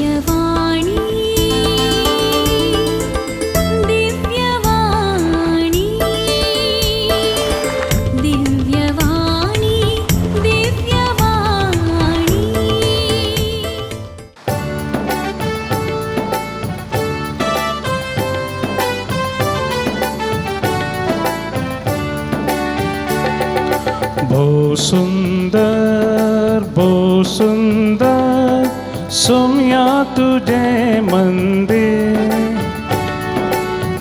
दिव्यवाणी दिव्यवाणी दिव्यवाणी दिव्यवाणी। भोव सुंदर भोव सुंदर सोम्या तुझे मंदिर,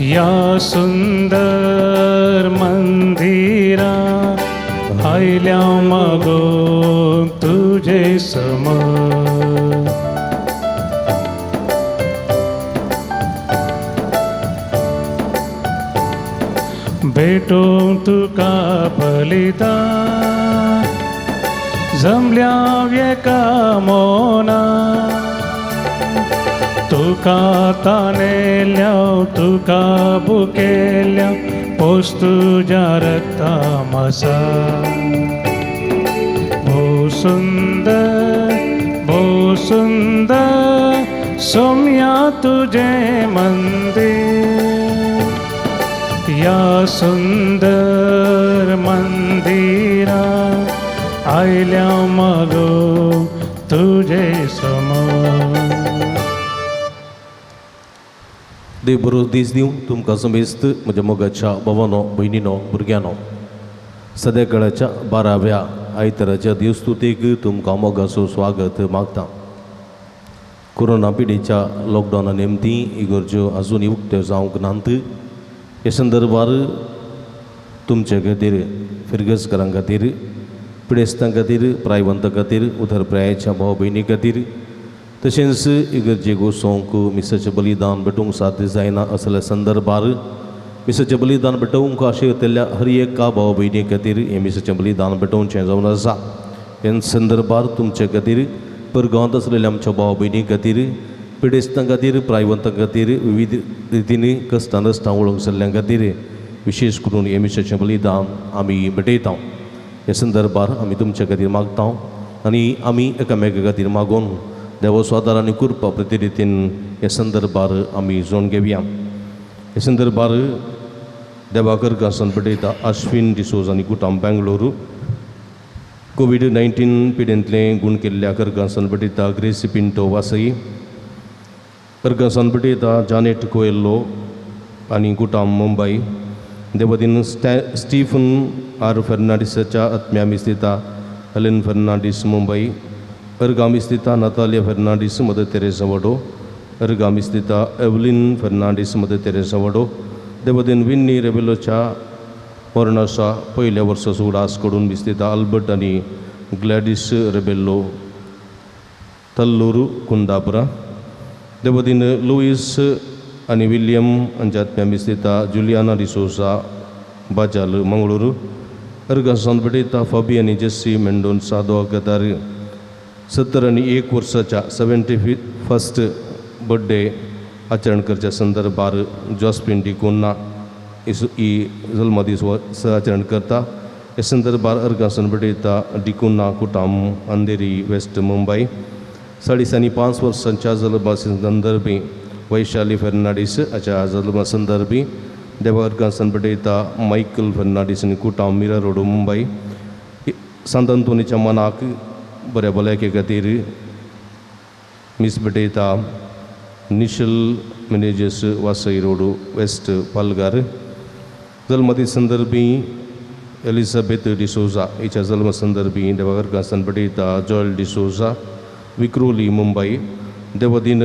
या सुंदर मंदिरा आयल्या मागो तुझे समोर। भेटो तुका बलिदान जमल्या एका मोना, तुका तानेल्या तुका भुकेल्या पोस तुज्या रक्ता मसा। भोव सुंदर भोव सुंदर सोम्या तुझे मंदिर, या सुंदर मंदिरा आयल्या मागो तुझे समोर। देव बरो दीस दिवं तुमकां समेस्त म्हज्या मोगाच्या भावानो भयणीनो भुरग्यांनो। सद्या काळाच्या 12व्या आयताराच्या देवस्तुतीक तुमकां मोगाचो स्वागत मागता। कोरोना पिडेच्या लॉकडावना निमती इगर्ज्यो अजून उक्त्यो जावंक नात। हे संदर्भार तुमचे खातीर, फिरगजकारां खातीर, पिडेस्तां खातीर, प्रायवंतां खातीर, उदरप्रायाच्या भाव भयणी खातीर, तशेंच इगर्जेक वचोंक मिसाचें बलिदान भेटोवंक साध्य जायना असल्या संदर्भार मिसाचें बलिदान भेटोवंक आशिल्ल्या हर एका भाव भयणी खातीर हें मिसाचें बलिदान भेटोवचें जावन आसा। हे संदर्भार तुमचे खातीर, परगांवांत आसलेल्या आमच्या भाव भयणी खातीर, पिडेस्तां खातीर, प्रायवंतां खातीर, विविध रितींनी कश्टां नश्टां वळोवंक जाल्ल्यां खातीर विशेश करून हें मिसाचें बलिदान आमी भेटयता। हे संदर्भार आमी तुमचे खातीर मागता आनी आमी एकामेका खातीर मागून देवाचो आदार आनी कृपा प्रतिरितीन हे संदर्भार आमी जोड घेवया। हे संदर्भार देवाकर गासन पेटयता अश्विन डिसोज आनी कुटाम बेंगलोरू। कोवीड-19 पिडेंतलें गूण केल्ल्या करगासन पेटयता ग्रेसी पिंटो वासई। करगासन पेटयता जानेट कोएल्लो आनी कुटाम मुंबय। देवदीन स्टीफन आर फेर्नांडीसाच्या आत्म्या मिस्तिता हेलेन फेर्नांडीस मुंबय। अर्गा मिस्तिता नतालिया फेर्नांडीस मदर तेरेसा वडो। अर्गा मिस्तिता एवलिन फेर्नांडीस मदर तेरेसा वडो। देवदीन विन्नी रेबेलोच्या मरणाच्या पयल्या वर्साचो उडास कडून मिस्तिता अल्बर्ट आनी ग्लॅडीस रेबेल्लो तल्लूर कुंदापुरा। देवदीन लुईस आनी विल्यम हांच्या आत्म्या मिस्तिता जुलियाना डिसोजा बाजाल मंगळूर। अर्गासान पेटयता फाबी आनी जेस्सी मेंडोन्सा दोगादार 71 वर्साच्या 71st birthday आचरण करच्या संदर्भार जॉस्पिन डिकोन्ना ही जल्मदीस आचरण करता। हे संदर्भार अर्गासन पेटयता डिकोन्ना कुटाम अंधेरी वेस्ट मुंबय। 5.5 वर्सांच्या जल्मा संदर्भी वैशाली फेर्नांडीस हाच्या जल्मा संदर्भी देवा अर्गासन पेटयता मायकल फेर्नांडीस आनी कुटाम मिरा रोड मुंबय। सांत अंतोनीच्या मनाक बऱ्या भलायके खातीर मीस भेटयता निशल मिनेजस वासई रोड वेस्ट पालगार। जल्मदीस संदर्भी एलिझाबेथ डिसोजा हिच्या जल्म संदर्भी देवा अर्गासन भेटयता जॉयल डिसोजा विक्रोली मुंबय। देवदीन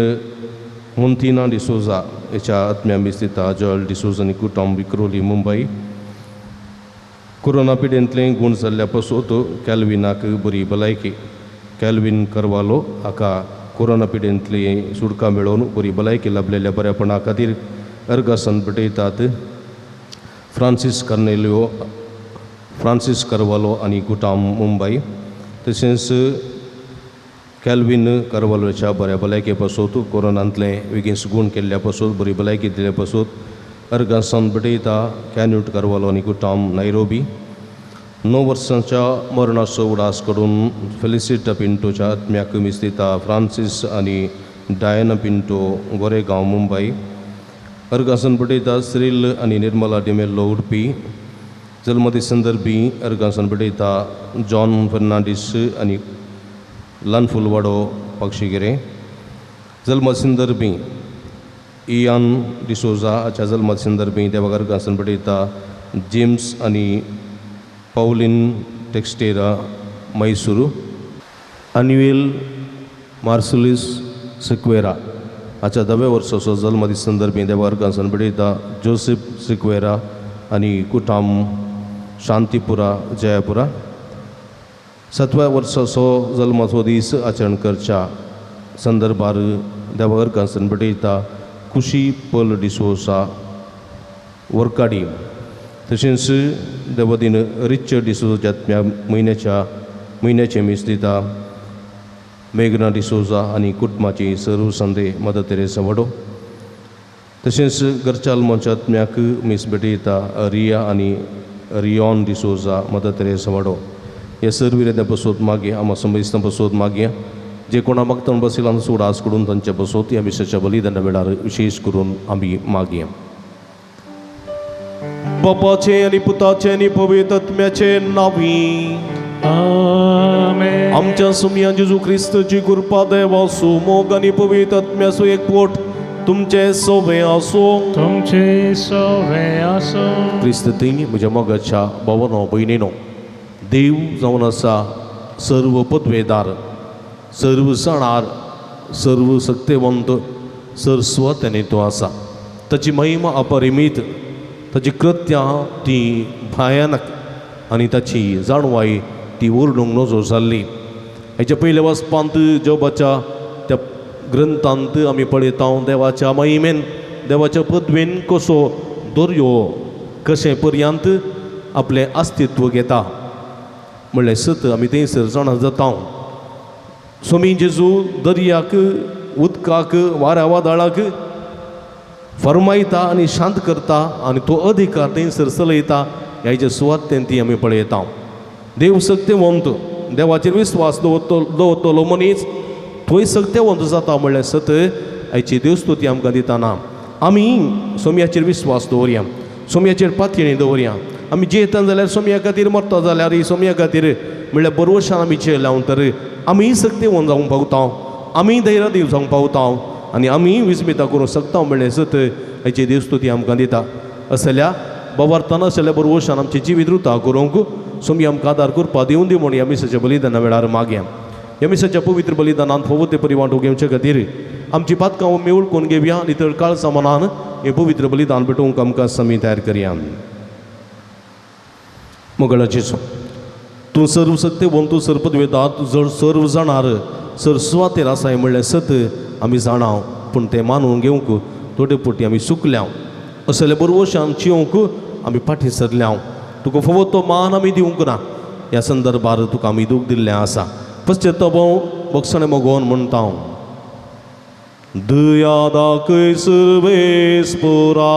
मुंथिना डिसोजा हिच्या आत्म्या मिस्तिता जॉयल डिसोजा आनी कुटुंब विक्रोली मुंबय। कोरोना पिडेंतलें गूण जाल्ल्या पासून कॅल्विनाक बरी भलायकी। कॅल्विन करवालो हाका कोरोना पिडेंतली सुटका मेळोवन बरी भलायकी लाभलेल्या बऱ्यापणा खातीर अर्गासन भेटयतात फ्रांसीस कर्नेलियो फ्रांसीस करवालो आनी कुटाम मुंबय। तशेंच कॅल्विन करवालोच्या बऱ्या भलायके पासून कोरोनांतलें बेगीन गूण केल्ल्या पासून बरी भलायकी दिल्ल्या पासून अर्गासन भेटयता कॅन्यूट करवालो आनी कुटाम नायरोबी। 9 वर्सांच्या मरणाचो उडास करून फेलिसिटा पिंटोच्या आत्म्याक मिस्तिता फ्रांसीस आनी डायना पिंटो, गोरेगांव, मुंबय. अर्गासन भेटयता सिरील आनी निर्मला डिमेल्लो, उडपी. जल्मदीस संदर्भी अर्गासन भेटयता जॉन फर्नांडीस आनी ल्हान फुलवाडो, पक्षीगिरे. जल्म संदर्भी इयान डिसोजा हाच्या जल्म संदर्भी देवाक अर्गासन भेटयता जेम्स आनी पावलीन टेक्स्टेरा, मैसूर. अन्युएल मार्सुलीस सिक्वेरा हाच्या 10व्या वर्साचो जल्मदीस संदर्भी देवाक अर्गासन भेटयता जोसेफ सिक्वेरा आनी कुटाम, शांतीपुरा, जयापुरा. 7व्या वर्साचो जल्माचो दीस आचरण करच्या संदर्भार देवाक अर्गासन भेटयता कुशी पल डिसोसा, वर्काडी. तशेंच देवदीन रिचर्ड डिसोजाच्या म्हयन्याच्या म्हयन्याचें मीस दिता मेघना डिसोजा आनी कुटुंबाची सर्व संदे मदर तेरेसा वडो. तशेंच घरच्या आल्मोच्या आत्म्याक मीस भेटयता रिया आनी रियॉन डिसोजा, मदर तेरेसा वडो. हे सर्व विरेद्या बसोत मागया, आमा समयस्तां बसोत मागया. जे कोणा मागता बशिल्ल्यान उडास करून तांचे बसोत ह्या मिसाच्या बलिदाना वेळार विशेश करून आमी मागया. बापाचे आनी पुताचे आनी पवित्र आत्म्याचे नांवी. आमेन. आमच्या सुमया जेजू क्रिस्तची कृपा, देवाचो मोग आनी पवित्र आत्म्याचो एकवट तुमचे सोवे आसूं. तुमचे सोवे आसूं. क्रिस्त थंय म्हज्या मोगाच्या भावानो भयणीनो, देव जावन आसा सर्व पदवेदार, सर्व जाणार, सर्व सक्तेवंत, सरस्वत तो आसा. ताची महिमा अपरिमीत, ताची कृत्यां ती भयानक आनी ताची जाणवाय ती उरडूंक नजो जाल्ली. हेच्या पयल्या वचपांत जोबाच्या त्या ग्रंथांत आमी पळयता, देवाच्या महिमेन, देवाच्या पदवेन कसो दर्यो कशें पर्यंत आपलें अस्तित्व घेता म्हणलें सत आमी थंयसर जाणा जाता. सोमी जेजू दर्याक, उदकाक, वाऱ्या वादळाक फरमायता आनी शांत करता आनी तो अधिकार थंयसर चलयता. ह्याचे सुवातेन ती आमी पळयता. देव सक्तेवंत, देवाचेर विस्वास दवरतो दवरतलो मनीस थंय सक्तेवंत जाता म्हणलें सत आयची देवस्तुती आमकां दिताना. आमी सोमयाचेर विस्वास दवरया, सोमयाचेर पातयेणी दवरया. आमी जियेता जाल्यार सोमया खातीर, मरता जाल्यार सोमया खातीर म्हणल्यार बरवशान आमी जियेल्या तर आमी सक्तेवंत जावंक पावता, आमी धैर्य जावंक पावता आनी आमी विस्मिता करूंक शकता म्हणलें सत हाची देवस्तुती आमकां दिता. असल्या बाबार्थान, असल्या बरवशान आमचें जिवीत रुता करूंक सोमी आमकां आदार करपा दिवन दी म्हूण ह्या मिसाच्या बलिदाना वेळार मागया. ह्या मिसाच्या पवित्र बलिदानान फावो ते परी वांटो घेवचे खातीर आमची पातकां आमी वळखून घेवया आनी तर काळजा मनान हें पवित्र बलिदान भेटोवंक आमकां समी तयार करया. मंगळाची, तूं सर्व सत्यवंत, तूं सर्पदवेदा, तूं जर सर्व जाणार, सर सुवातेर आसाय म्हणलें सत आमी जाणा, पूण तें मानून घेवंक थोडे पुटी आमी चुकल्या. असले बरवशान चियोंक आमी फाटीं सरल्या. तुका फावो तो मान आमी दिवंक ना. ह्या संदर्भार तुका आमी दूख दिल्लें आसा. पश्चाताप बक्षणें मगोवन म्हणटा हांव, दया दाखय सर्वेस्पोरा,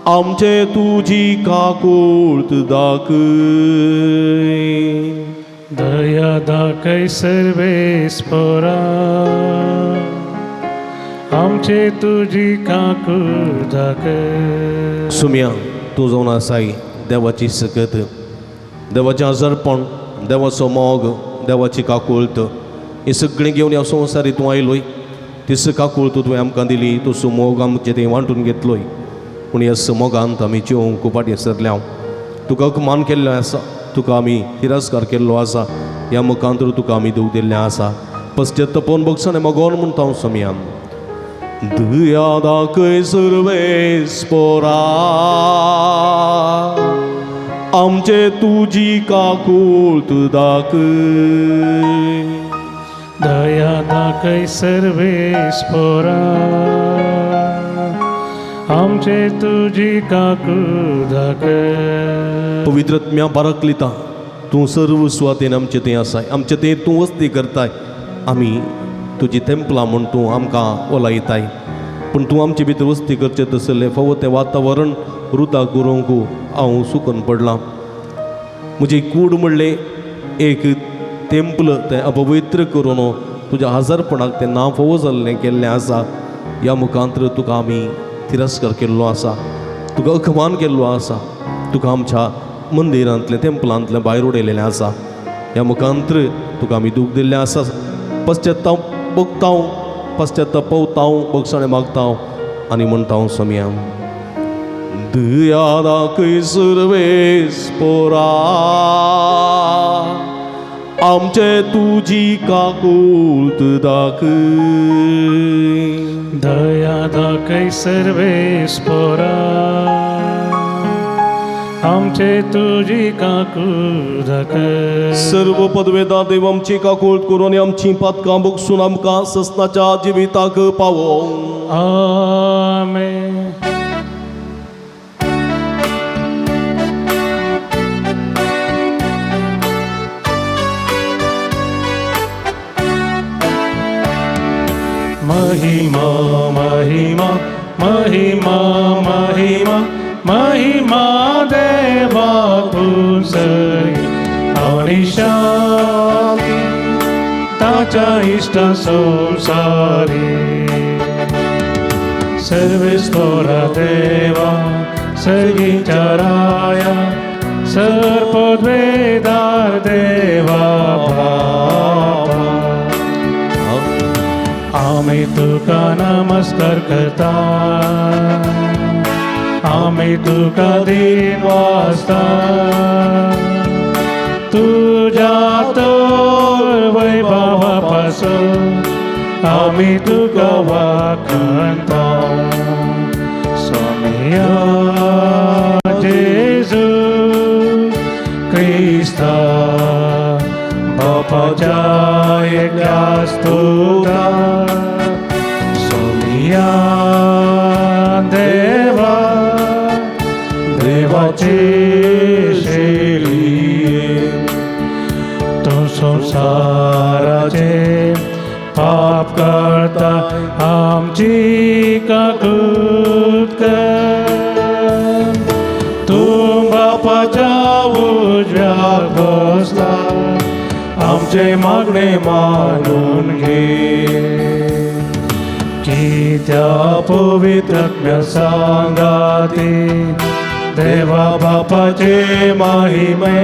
आमचे तुजी काकूळत दाखय. दया दाखय सर्वेस्पोरा, आमचे तुजी काकूळ दाखय. सुम्या, तूं जावन आसाय देवाची सकत, देवाचें आजारपण, देवाचो मोग, देवाची काकूळत, हें सगळें घेवन ह्या संवसारी तूं आयलोय. तीच काकूळत तुवें आमकां दिली, तसो मोग आमचें तें वांटून घेतलोय, पूण ह्या मोगांत आमी जिवंक फाटीं सरल्या. तुका अपमान केल्लो आसा, तुका आमी तिरस्कार केल्लो आसा. ह्या मुखांत तुका आमी दूख दिल्लें आसा. पश्चातापोवन बगसणें मगोन म्हणटा हांव सोमयान, दया दाखय सर्वेस्पोरा, आमचे तुजी काकूळत दाखय. दया दाखय सर्वेस्पोरा, आमचे तुजी काकूळ दाखय. पवित्र आत्म्या बारकलिता, तूं सर्व सुवातेन आमचे थंय आसाय, आमचे थंय तूं वस्ती करताय. आमी तुजी तेंपलां म्हूण तूं आमकां ओलायताय, पूण तूं आमचे भितर वस्ती करचें तसलें फावो तें वातावरण रुता करूंक हांव सुकून पडलां. म्हजी कूड म्हणलें एक तेंपल, तें अपवित्र करून तुज्या हजारपणाक तें नांव फोवो जाल्लें केल्लें आसा. ह्या मुखांतर तुका आमी तिरस्कार केल्लो आसा, तुका अखमान केल्लो आसा, तुका आमच्या मंदिरांतलें टेंपलांतलें भायर उडयलेलें आसा. ह्या मुखांतर तुका आमी दूख दिल्लें आसा. पश्चाताप भोगताव, पश्चाताप पवताव, भोगसाणें मागताव आनी म्हणटाव सोमया दया दाखय सर्वेस पोरा आमचे तुजी काकूत दाखय. दया दाखय सर्वेस पोरा आमचे तुजी काकूत दाखय. सर्व पदवेदा देव आमची काकूत करून आमची पातकां भोगसून आमकां ससनाच्या जिविताक पावो. आमेन. महिमा महिमा महिमा महिमा महिमा देवा पुंसरी आणि शांती ताच्या इष्ट संसारी. सर्वेस्पोरा देवा सर्गीच्या राया सर्पद्वेदार देवा बापा आमी तुका नमस्कार करता, आमी तुका दिन वाजता. तुज्या तर वैभवा पासून आमी तुका वाखणता. सोमिया जेजू क्रिस्ता बापाच्या एकल्याच तुका. सोमिया देवा देवाची शैली तूं संवसाराचे पाप करता आमची काकूत कर. तूं बापाच्या उजव्याक बसला आमचे मागणे मानून घे. कित्या पवित्र सांगाती देवा बापाचे महिमे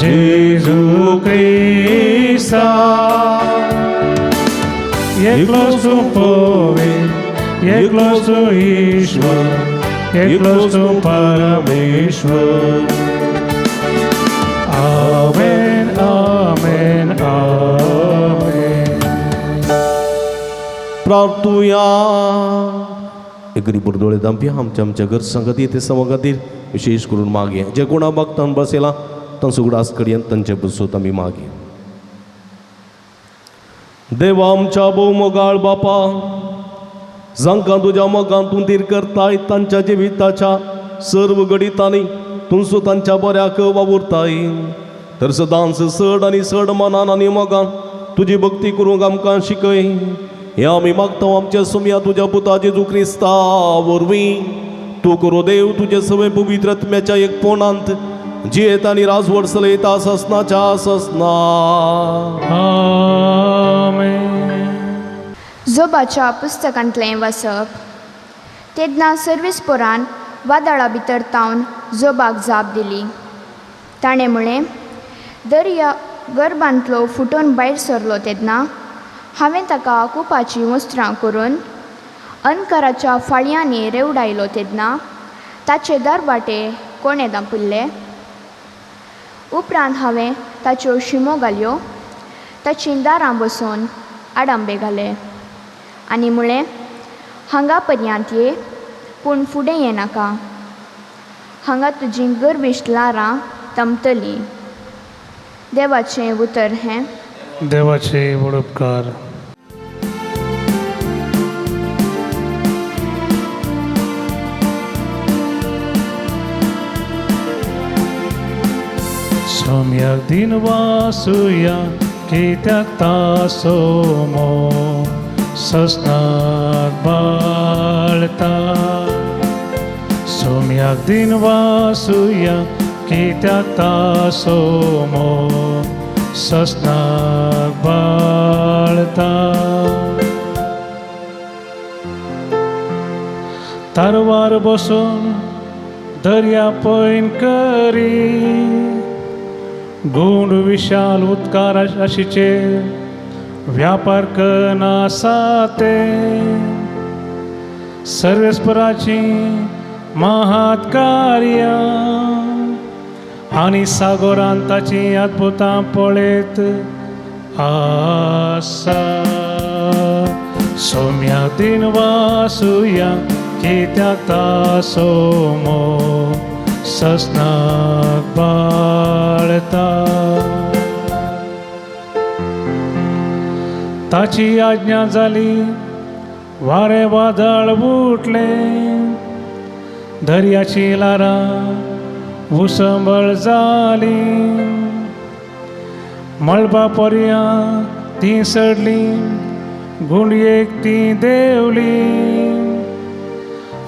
जेजू क्रिस्ता एकलोच तूं पवित्र, एकलोच तूं ईश्वर, एकलोच तूं परमेश्वर. आमेन आमेन आमेन. प्रार्थुया. गरीब दोळे दामपी आमच्या आमच्या गरजां खातीर ते समां खातीर विशेष करून मागया. जे कोणा मागतान बसयला तांचो उगडास कडयेन तांचे बसूत आमी मागया. देवा आमच्या भोव मोगाळ बापा, जांकां तुज्या मोगान तूं धीर करताय तांच्या जिविताच्या सर्व घडितांनी तूंसो तांच्या बऱ्याक वावुरताय. तर सदांच चड आनी चड मनान आनी मोगान तुजी भक्ती करूंक आमकां शिकय. हें आमी मागता आमच्या सुमया तुज्या पुता जेजू क्रिस्ता वरवीं. तूं करो देव तुजे सगळे पवित्र आत्म्याच्या एकपणांत जियेत आनी राजवट चलयता ससनाच्या ससना. आमेन. जोबाच्या पुस्तकांतलें वाचप. तेन्ना सर्वेस्पोरान वादळा भितर तावन जोबाक जाप दिली. ताणें म्हळें, दर्या गर्भांतलो फुटून भायर सरलो तेन्ना हांवें ताका कुपाचीं वस्त्रां करून अंधकाराच्या फाळयांनी रेवडायलो तेन्ना ताचे दारवाटे कोणें दांपुल्ले. उपरांत हांवें ताच्यो शिमो घाल्यो, ताचीं दारां बसोवन आडांबे घाले आनी म्हळें, हांगा पर्यांत ये, पूण फुडें येनाका, हांगा तुजीं गर्विश्ट ल्हारां तंबतलीं. देवाचें उतर हें. देवाचे व्हड उपकार. सोम्याक दिन वासुया कित्याक तासोमो ससनाक बाळता. सोम्याक दिन वासुया कित्याक तासोमो ससनाक बाळता. तारवार बसून दर्या पयन करी, गुंड विशाल उदकार आशिचेर व्यापार करनासा ते. सर्वेस्पराची महात कार्यां आनी सागोरान ताची अद्भुतां पळयत आसा. सोम्या दिन वासुया कित्याक तासो मोग ससनाक बाळता. ताची आज्ञा जाली वारें वादळ उठलें, दर्याची ल्हारां उसंबळ जाली. मळबा पर्यां तीं सडलीं, गुंडयेक तीं देंवलीं.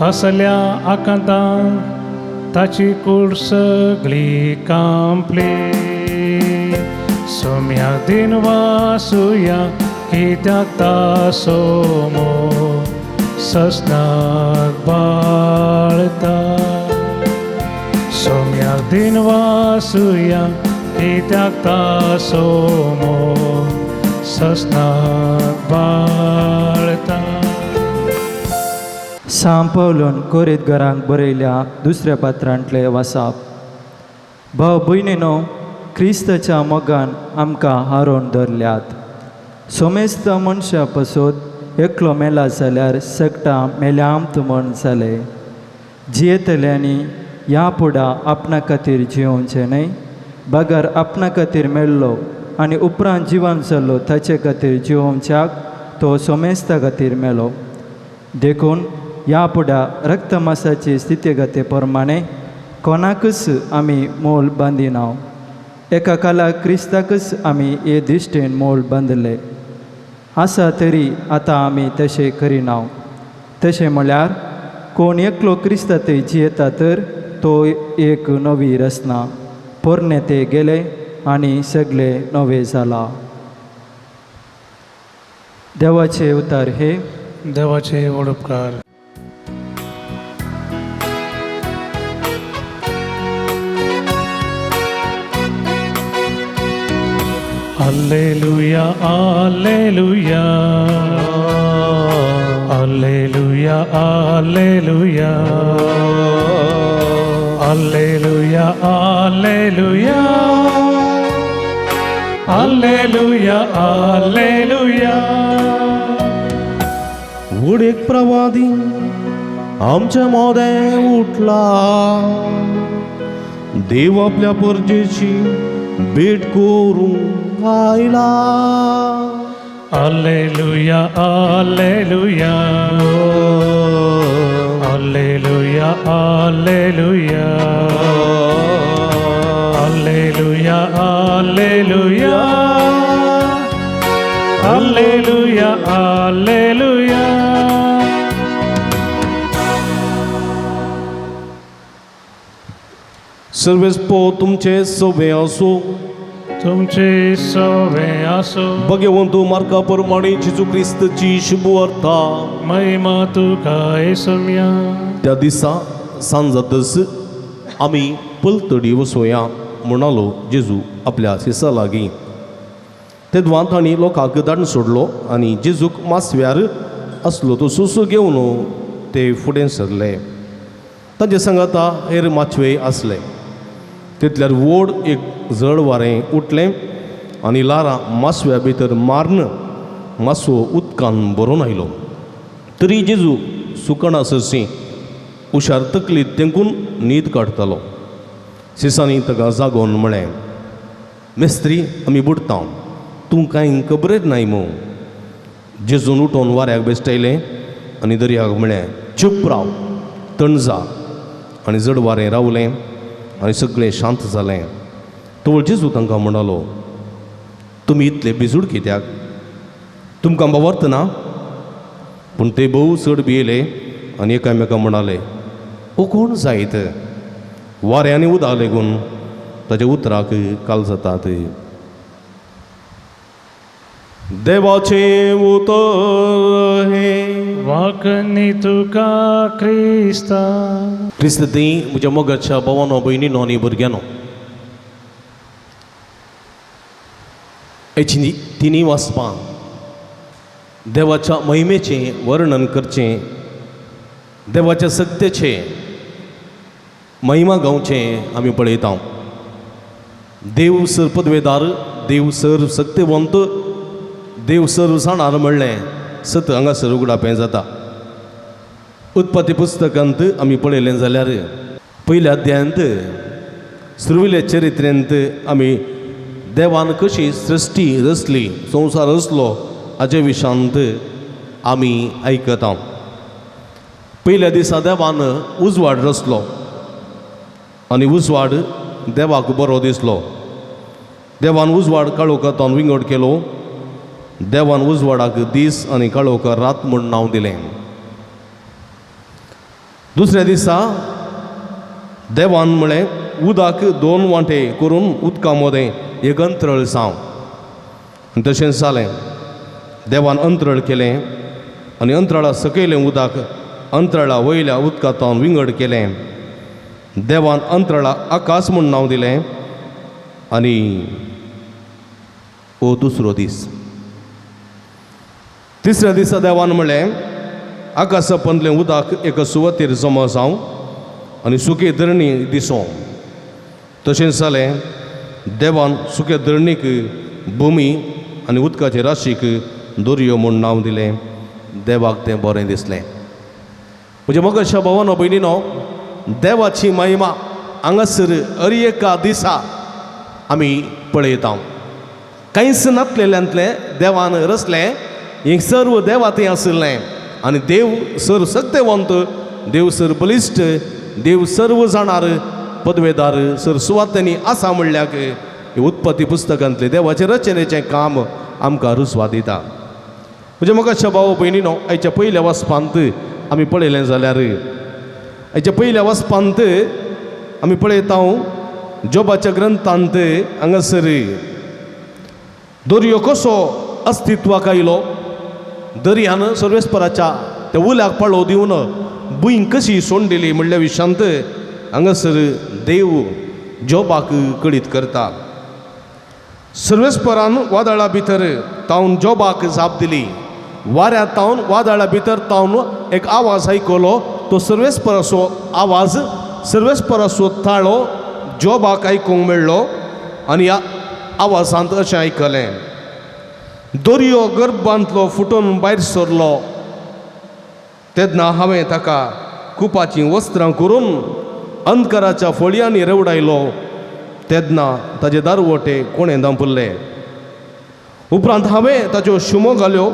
असल्या आकांतान ताची कूड सगळी कांपली. सोम्या दिन वासुया कित्याक तासो मोग ससनाक बाळता. सोम्या दिन वासुया कित्याक तासो मोग ससनाक बाळता. सांव पावलून कोरीतघरांक बरयल्या दुसऱ्या पात्रांतले वासाप. भाव भयणीनो, क्रिस्ताच्या मोगान आमकां हारोवन धरल्यात. सोमेस्त मनशा पासत एकलो मेला जाल्यार सगटां मेल्यामत म्हण जाले. जियेतल्यांनी ह्या फुडां आपणा खातीर जियोवचें न्हय, बगर आपणा खातीर मेल्लो आनी उपरांत जिवन जाल्लो ताचे खातीर जियोवच्याक तो सोमेस्ता खातीर मेलो. देखून ह्या फुडां रक्तमासाची स्थितीगते प्रमाणे कोणाकच आमी मोल बांदिना. एका काळार क्रिस्ताकच आमी हे दिश्टीन मोल बांदले आसा, तरी आतां आमी तशें करिना. तशें म्हळ्यार कोण एकलो क्रिस्ता थंय जियेता तर तो एक नवी रचना, पोरणे ते गेले आनी सगळे नवे जाला. देवाचे उतार हे. देवाचे व्हड उपकार. Alleluia, alleluia, alleluia, alleluia, alleluia, alleluia, alleluia, alleluia. व्हड एक प्रवादी आमच्या मोदें उठला, देव आपल्या परजेची भेट करूंक आयला. Alleluia, alleluia, alleluia, alleluia, alleluia, alleluia, alleluia, alleluia. सर्वेस्पो तुमचे सवे आसूं. तुमचे सवे आसूं. भगवंत मार्का प्रमाणे जेजू क्रिस्तची शुभवार्ता. महिमा तुका येसुम्या. त्या दिसा सांजातच आमी पलतडी वसोया म्हणालो जेजू आपल्या शिसा लागीं. तेदवां तांणी लोकांक धाडून सोडलो आनी जेजूक मासव्यार आसलो तो सुसो घेवन ते फुडें सरले. तांचे सांगाता हेर माचवे आसले. तितल्यार व्हड एक जड वारें उठलें आनी ल्हारां मासव्या भितर मारून मासवो उदकान भरून आयलो. तरी जेजू सुकणा सरशी हुशार तकली तेंकून न्हीद काडटालो. सिसांनी ताका जागोवन म्हळें, मेस्त्री आमी बुडटा, तूं कांय खबरेच नाय मू. जेजून उठोवन वाऱ्याक बेश्टयलें आनी दर्याक म्हळें, चूप राव, थंड जा. आनी जड वारें रावलें आनी सगळें शांत जालें. तवळ जेजू तांकां म्हणालो, तुमी इतले भिजूड कित्याक? तुमकां बावरत ना? पूण ते भोव चड भियेले आनी एकामेका म्हणाले, ओ कोण जायत? वारें आनी उदक लेगून ताच्या उतराक काल जातात. देवाचें उतर हें. वाकनी तुका क्रिस्ता. क्रिस्त ती म्हज्या मोगाच्या भावानो, भयणीनो आनी भुरग्यांनो, हेची तिनूय वाचपां देवाच्या महिमेचें वर्णन करचें, देवाच्या सत्याचें महिमा गावचें आमी पळयता. देव सर पदवेदार, देव सर सक्तेवंत, देव सर्व जाणार म्हणलें सत हांगासर उगडापें जाता. उत्पत्ती पुस्तकांत आमी पळयलें जाल्यार पयल्या अध्यायांत सुर्विल्या चरित्रेंत आमी देवान कशी सृश्टी रचली, संवसार रचलो हाजे विशांत आमी आयकता. पयल्या दिसा देवान उजवाड रचलो आनी उजवाड देवाक बरो दिसलो. देवान उजवाड काळोखांत विंगड केलो. देवान उजवाडाक दीस आनी काळोखाक रात म्हूण नांव दिलें. दुसऱ्या दिसा देवान म्हळें, उदक दोन वांटे करून उदका मदें एक अंतरळ जावं. आनी तशेंच जालें. देवान अंतरळ केलें आनी अंतराळा सकयलें उदक अंतराळा वयल्या उदकांत विंगड केलें. देवान अंतराळा आकाश म्हूण नांव दिलें आनी हो दुसरो दीस. तिसऱ्या दिसा देवान म्हणलें, आकाशा पंदलें उदक एका सुवातेर जमा जावं आनी सुके धरणी दिसों. तशेंच जालें. देवान सुके धरणीक भुमी आनी उदकाचे राशीक दर्यो म्हूण नांव दिलें. देवाक तें बरें दिसलें. म्हज्या मोगाच्या भावानो, भयणीनो, देवाची महिमा हांगासर हर एका दिसा आमी पळयता. कांयच नातलेल्यांतलें देवान रचलें. हें सर्व देवा थंय आशिल्लें आनी देव सर सक्तेवंत, देव सर बलिश्ट, देव सर्व जाणार पदवेदार सर सुवातांनी आसा म्हणल्याक हे उत्पत्ती पुस्तकांतलें देवाचें रचनेचें काम आमकां रुजवा दिता. म्हज्या मोगाच्या भाव भयणीनो, आयच्या पयल्या वाचपांत आमी पळयलें जाल्यार, आयच्या पयल्या वाचपांत आमी पळयता जोबाच्या ग्रंथांत हांगासर दर्यो कसो अस्तित्वाक आयलो, दर्यान सर्वेस्पराच्या त्या उल्याक पाळो दिवन भूंय कशी सोंडिली म्हणल्या विशांत हांगासर देव जोबाक कळीत करता. सर्वेस्परान वादळा भितर तावन जोबाक जाप दिली. वाऱ्या तावन, वादळा भितर तावन एक आवाज आयकलो. तो सर्वेस्पराचो आवाज, सर्वेस्पराचो ताळो जोबाक आयकूंक मेळ्ळो आनी ह्या आवाजांत अशें आयकलें, दर्यो गर्भांतलो फुटून भायर सरलो तेन्ना हांवें ताका कुपाचीं वस्त्रां करून अंधकाराच्या फळयांनी रेवडायलो तेन्ना ताजे दारवटे कोणें धांपुल्ले. उपरांत हांवें ताच्यो शिमो घाल्यो,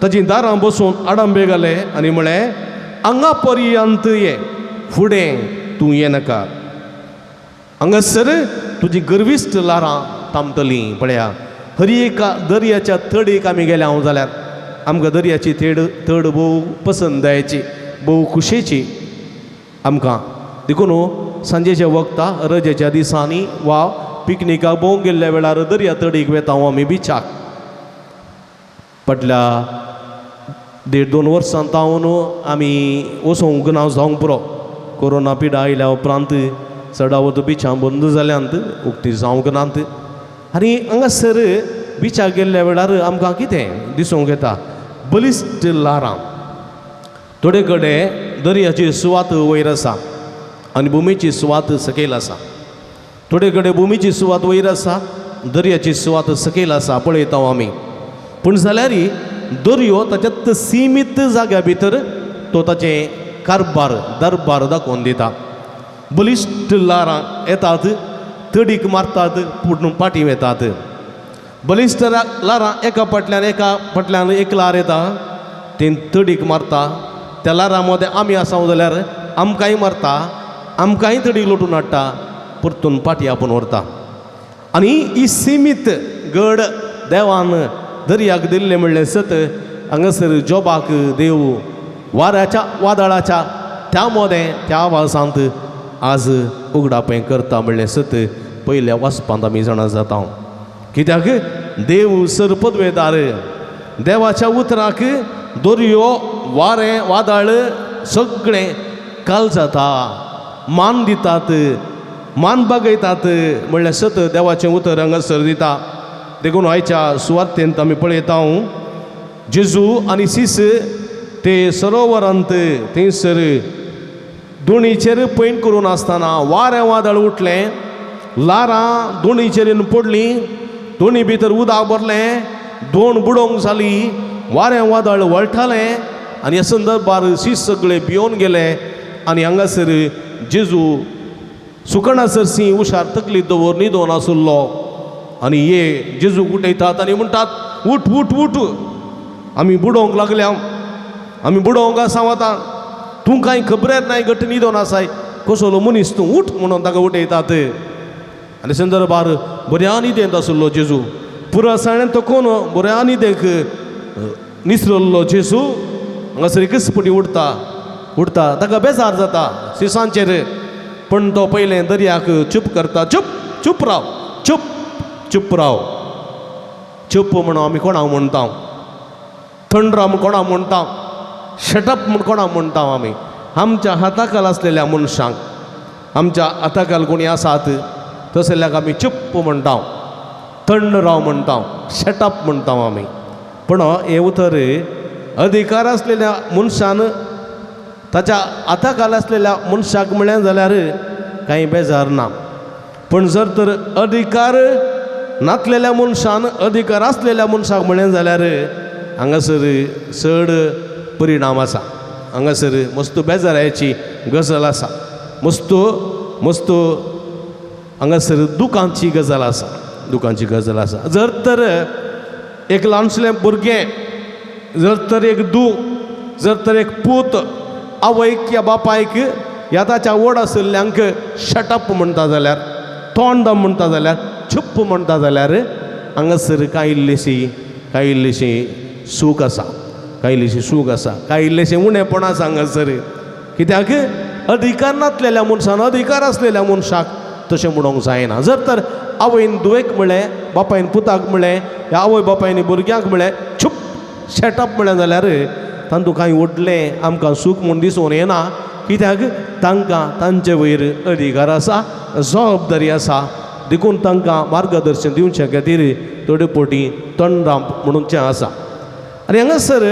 ताजीं दारां बसून आडंबे घाले आनी म्हळें, हांगा पर्यंत ये, फुडें तूं येनाका, हांगासर तुजी गर्विश्ट ल्हारां थांबतलीं. पळया, हर एका दर्याच्या तडीक आमी गेले हांव जाल्यार आमकां दर्याची तेड तड भोव पसंदायेची, भोव खुशेची आमकां. देखून सांजेच्या वखता रजेच्या दिसांनी वा पिकनिकाक भोंवंक गेल्ल्या वेळार दर्या तडीक वेता हांव आमी बिचाक. फाटल्या देड दोन वर्सां तावन आमी वचोंक ना जावंक पुरो. कोरोना पिडा आयल्या उपरांत चडावत बिचां बंद जाल्यांत, उक्ती जावंक नात. आनी हांगासर बिचाक गेल्ल्या वेळार आमकां कितें दिसूंक येता, बलिश्ट ल्हारां. थोडे कडेन दर्याची सुवात वयर आसा आनी भुमीची सुवात सकयल आसा. थोडे कडेन भुमीची सुवात वयर आसा, दर्याची सुवात सकयल आसा, पळयता आमी. पूण जाल्यार दर्यो ताच्यात सिमीत जाग्या भितर तो ताचें कारबार दरबार दाखोवन दिता. बलिश्ट ल्हारां येतात, तडीक मारतात, पूण पाटी वेतात. बलिश्ट ल्हारां एका फाटल्यान एका फाटल्यान एक ल्हार येता, तें तडीक मारता. त्या ल्हारां मदें आमी आसा जाल्यार आमकांय मारता, आमकांय तडीक लोटून हाडटा, परतून पाटी आपोवन व्हरता. आनी ही सिमीत गड देवान दर्याक दिल्लें म्हणलें सत हांगासर जोबाक देव वाऱ्याच्या वादळाच्या त्या मदें त्या आवाजांत आज उगडापें करता म्हणलें सत पयल्या वाचपांत आमी जाणा जाता. कित्याक देव सर पदवेदार. देवाच्या उतराक दर्यो वारें वादळ सगळें काल जाता, मान दितात, मान बागयतात म्हणल्यार सत देवाचें उतर हांगासर दिता. देखून आयच्या सुवातेंत आमी पळयता जेजू आनी सीस ते सरोवरांत थंयसर दोणीचेर पैण करून आसतना वारें वादळ उठलें, ल्हारां दोणीचेर येवन पडलीं, दोणी भितर उदक भरलें, दोण बुडोवंक जाली, वारें वादळ वळटालें आनी ह्या संदर्भार सीस सगळे भियोन गेले आनी हांगासर जेजू सुकणा सरशी उशार तकली दवर न्हिदोन आशिल्लो आनी हे जेजूक उठयतात आनी म्हणटात उठ उठ उठ, आमी बुडोवंक लागल्या, आमी बुडोवंक आसा वता, तूं कांय खबरेर नाय, घट न्हिदोन आसाय, कसलो मनीस तूं, उठ म्हणून ताका उठयतात. आनी संदर्भार बऱ्या न्हिदेंत आशिल्लो जेजू, पुरसाणें तकून बऱ्या न्हिदेक निसरल्लो जेजू हांगासर एकच पटी उठता उठता, ताका बेजार जाता सिसांचेर, पण तो पयलें दर्याक चूप करता, चूप चूप राव, चूप चूप राव, चूप म्हणून आमी कोणाक म्हणटा, थंड राव म्हूण कोणाक म्हणटा, शटअप म्हूण कोणाक म्हणटा आमी, आमच्या हाताखाल आसलेल्या मनशांक, आमच्या हाताखाल कोणी आसात तसल्याक आमी चूप म्हणटा, थंड राव म्हणटा, शटअप म्हणटा आमी. पूण हें उतर अधिकार आसलेल्या मनशान ताच्या हाताखाल आसलेल्या मनशाक म्हळें जाल्यार कांय बेजार ना, पूण जर तर अधिकार नासलेल्या मनशान अधिकार आसलेल्या मनशाक म्हळें जाल्यार हांगासर चड परिणाम आसा, हांगासर मस्त बेजारायची गजाल आसा, मस्त मस्त हांगासर दुखांची गजाल आसा, दुखांची गजाल आसा. जर तर एक ल्हानसलें भुरगें, जर तर एक धूव, जर तर एक पूत आवयक या बापायक या ताच्या व्हड आशिल्ल्यांक शटअप म्हणटा जाल्यार, तोंड म्हणटा जाल्यार, चुप्प म्हणटा जाल्यार हांगासर कांय इल्लीशी कांय इल्लीशी सूख आसा, कांय इल्लीशी सूख आसा, कांय इल्लेशें उणेपण आसा हांगासर. कित्याक अधिकार नासलेल्या मनशान अधिकार आसलेल्या मनशाक तशें म्हणूंक जायना. जर तर आवयन धुवेक म्हळें, बापायन पुताक म्हळें, ह्या आवय बापायन भुरग्यांक म्हळें चुप शटअप म्हळें जाल्यार तांतूं कांय व्हडलें आमकां सूख म्हूण दिसून येना. कित्याक तांकां तांचे वयर अधिकार आसा, जबाबदारी आसा, देखून तांकां मार्गदर्शन दिवचे खातीर थोडे फावटी तोंडां म्हणूनचें आसा. आनी हांगासर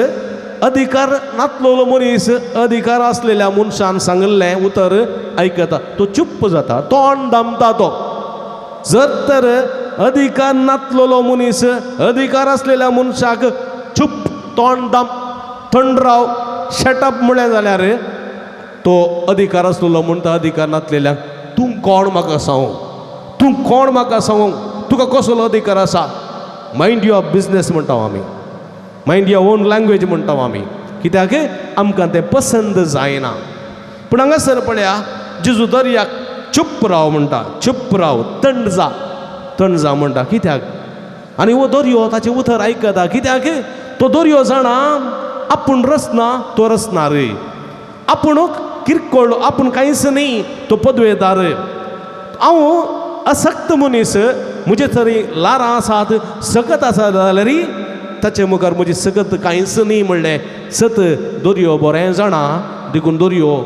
अधिकार नातलेलो मनीस अधिकार आसलेल्या मनशान सांगिल्लें उतर आयकता, तो चुप्प जाता, तोंड दामता तो. जर तर अधिकार नातलेलो मनीस अधिकार आसलेल्या मनशाक चुप तोंड दाम थंड राव शटअप म्हळें जाल्यार तो अधिकार आसलेलो म्हणटा अधिकार नासलेल्याक तूं कोण म्हाका सांगू, तूं कोण म्हाका सांगू, तुका कसलो अधिकार आसा, मायंड your business म्हणटा आमी, मायंड your own language म्हणटा आमी, कित्याक आमकां तें पसंद जायना. पूण हांगासर पळया जेजू दर्याक चुप राव म्हणटा, चुप राव, थंड जा, थंड जा म्हणटा. कित्याक? आनी हो दर्यो ताचें उतर आयकता. कित्याक तो दर्यो जाणा आपूण रचना तो रचणार, आपूण किरकोळ, आपूण कांयच न्ही, तो पदवेदार. हांव असक्त मनीस, म्हजे तरी ल्हारां आसात, सकत आसा जाल्यार ताचे मुखार म्हजी सकत कांयच न्ही म्हणलें सत दर्यो बरें जाणा. देखून दर्यो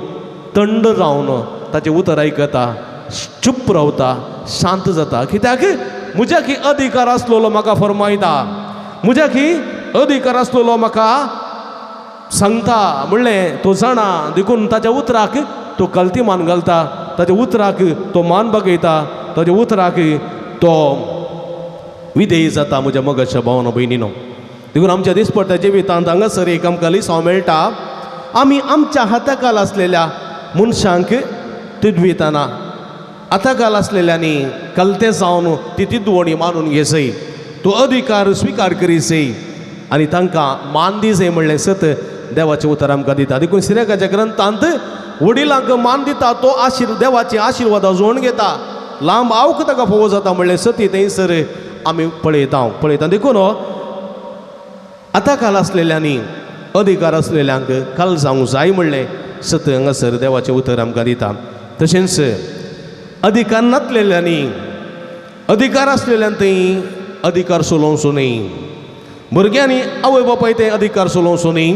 थंड रावन ताचें उतर आयकता, चुप रावता, शांत जाता. कित्याक म्हज्या की अधिकार आसलेलो म्हाका फरमायता, म्हज्या की अधिकार आसलेलो म्हाका सांगता म्हणलें तो जाणा. देखून ताच्या उतराक तो कलती मान घालता, ताच्या उतराक तो मान बगयता, ताच्या उतराक तो विधेयी जाता. म्हज्या मोगाच्या भावानो भयणीनो, देखून आमच्या दिसपट्ट्या जिवितांत हांगासर एक आमकां लिसांव मेळटा. आमी आमच्या हाताखाल आसलेल्या मनशांक तिदविताना हाताखाल आसलेल्यांनी कलते जावन ती तिदवणी मानून घेसय, तो अधिकार स्विकार करीसय आनी तांकां मान दिसय म्हणलें सत देवाचें उतर आमकां दिता. देखून सिरेकाच्या ग्रंथांत वडिलांक मान दिता तो देवाचे आशिर्वाद जोडून घेता, लांब आवक ताका फोवो जाता म्हणलें सती थंयसर आमी पळयता पळयता. देखून आतां काल आसलेल्यांनी अधिकार आसलेल्यांक काल जावंक जाय म्हणलें सत हांगासर देवाचें उतर आमकां दिता. तशेंच अधिकार नासलेल्यांनी अधिकार आसलेल्यान थंय अधिकार चलोवचो न्ही, भुरग्यांनी आवय बापाय थंय अधिकार चलोवचो न्ही,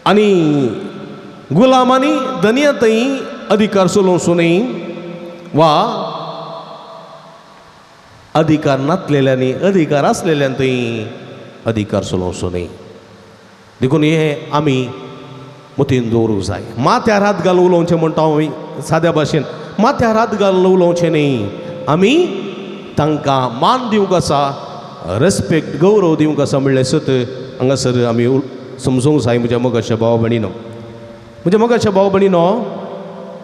आनी गुलामांनी धनया थंय अधिकार चलोवचो न्ही, वा अधिकार नातलेल्यांनी अधिकार आसलेल्यान थंय अधिकार चलोवचो न्ही. देखून हें आमी मतीन दवरूंक जाय. माथ्यार हात घालून उलोवचें म्हणटा आमी साद्या भाशेन, माथ्यार हात घालून उलोवचें न्ही, आमी तांकां मान दिवंक आसा, रेस्पेक्ट गौरव दिवंक आसा म्हणलें सत हांगासर आमी समजूंक जाय. म्हज्या मोगाच्या भाव भयणीनो, म्हज्या मोगाच्या भाव भयणीनो,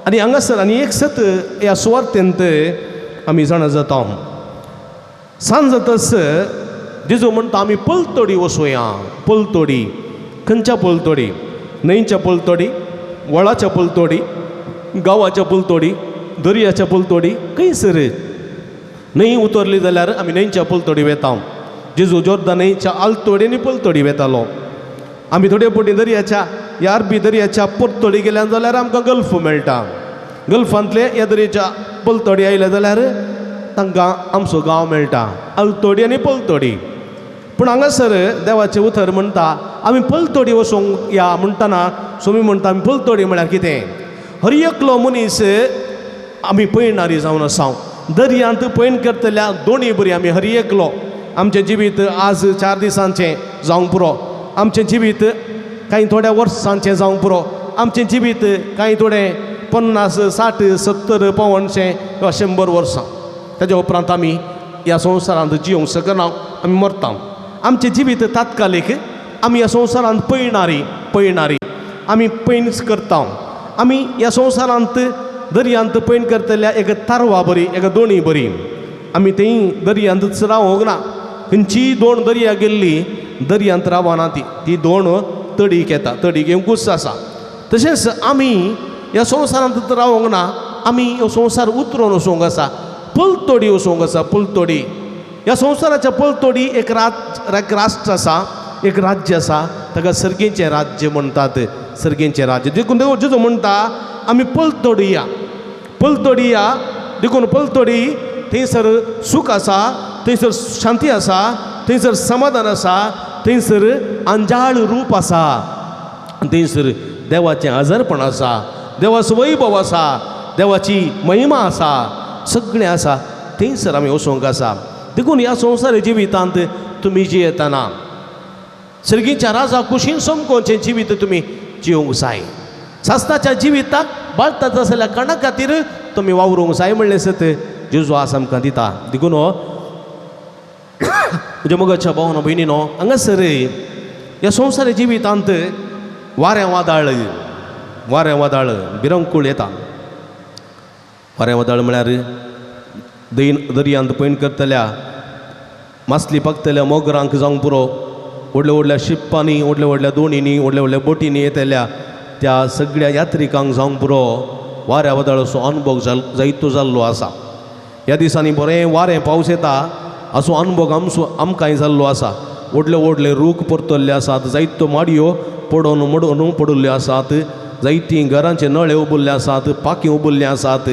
आनी हांगासर आनी एक सत ह्या सुवार्थेंत आमी जाणा जाता. सांज जातच जेजू म्हणटा आमी पलतडी वचोया. पलतडी खंयच्या पलतडी? न्हंयच्या पलतडी, वळाच्या पलतडी, गांवाच्या पलतडी, दर्याच्या पलतडी, खंयसर न्हंय उतरली जाल्यार आमी न्हंयच्या पलतडी वेता. जेजू जोर्दा न्हंयच्या आलतडी आनी पलतडी वेतालो. आमी थोडे फावटी दर्याच्या ह्या अरबी दर्याच्या पलतडी गेल्यान जाल्यार आमकां गल्फ मेळटा. गल्फांतले ह्या दर्याच्या पलतडी आयले जाल्यार तांकां आमचो गांव मेळटा, आलतडी आनी पलतडी. पूण हांगासर देवाचें उतर म्हणटा आमी पलतडी वचूंक या म्हणटना सोमी म्हणटा आमी पलतडी म्हळ्यार कितें? हर एकलो मनीस आमी पयणारी जावन आसा. दर्यांत पयण करतल्या दोनी बरी आमी हर एकलो. आमचें जिवीत आज 4 दिसांचें जावंक पुरो, आमचें जिवीत कांय थोड्या वर्सांचें जावंक पुरो, आमचें जिवीत कांय थोडें 50, 60, 70, 125 वा 100 वर्सां, ताच्या उपरांत आमी ह्या संवसारांत जियोंक शकना, आमी मरता. आमचें जिवीत तात्कालीक, आमी ह्या संवसारांत पयणारी पयणारी आमी पयणच करता. आमी ह्या संवसारांत दर्यांत पयण करतल्या एक तारवा बरी, एक दोणी बरी, आमी थंय दर्यांतच रावोंक ना. खंयचीय दोण दर्या गेल्ली दर्यांत रावना, ती ती दोण तडीक येता, तडीक येवंकूच आसा. तशेंच आमी ह्या संवसारांत रावोंक ना, आमी ह्यो संवसार उतरोन वचोंक आसा, पलतडी वचोंक आसा. पलतडी ह्या संवसाराच्या पलतडी एक राष्ट्र आसा, एक राज्य आसा, ताका सर्गेचें राज्य म्हणटात, सर्गेचें राज्य. देखून देव जेजू म्हणटा आमी पलतडी या, पलतडी या. देखून पलतडी थंयसर सूख आसा, थंयसर शांती आसा, थंयसर समाधान आसा, थंयसर अंजाळ रूप आसा, थंयसर देवाचें आजारपण आसा, देवाचो वैभव आसा, देवाची महिमा आसा, सगळें आसा. थंयसर आमी वचोंक आसा. देखून ह्या संवसार जिवितांत तुमी जियेतना सर्गीच्या राजा कुशीन समकोवचें जिवीत तुमी जिवंक जाय. सासणाच्या जिविताक बाळतात आसल्या कारणा खातीर तुमी वावरूंक जाय म्हणलें सत जेजू आज आमकां दिता. देखून म्हज्या मोगाच्या भावना भयणीनो, हांगासर ह्या संवसार जिवितांत वारें वादळ, वारें वादळ भिरंकूळ येता. वारें वादळ म्हळ्यार दर्यांत पयण करतल्या मासली पाकतल्या मोगरांक जावंक पुरो, व्हडल्या व्हडल्या शिप्पांनी, व्हडल्या व्हडल्या दोणींनी, व्हडल्या व्हडल्या बोटींनी येतल्या त्या सगळ्या यात्रिकांक जावंक पुरो वाऱ्या वादळाचो अनुभव जायतो जाल्लो आसा. ह्या दिसांनी बरें वारें पावस येता असो अनुभव आमचो आमकांय जाल्लो आसा. व्हडले व्हडले रूख परतल्ले आसात, जायत्यो माडयो पडोवन मोडून पडिल्ल्यो आसात, जायतीं घरांचे नळे उबल्ले आसात, पाकीं उबल्लीं आसात,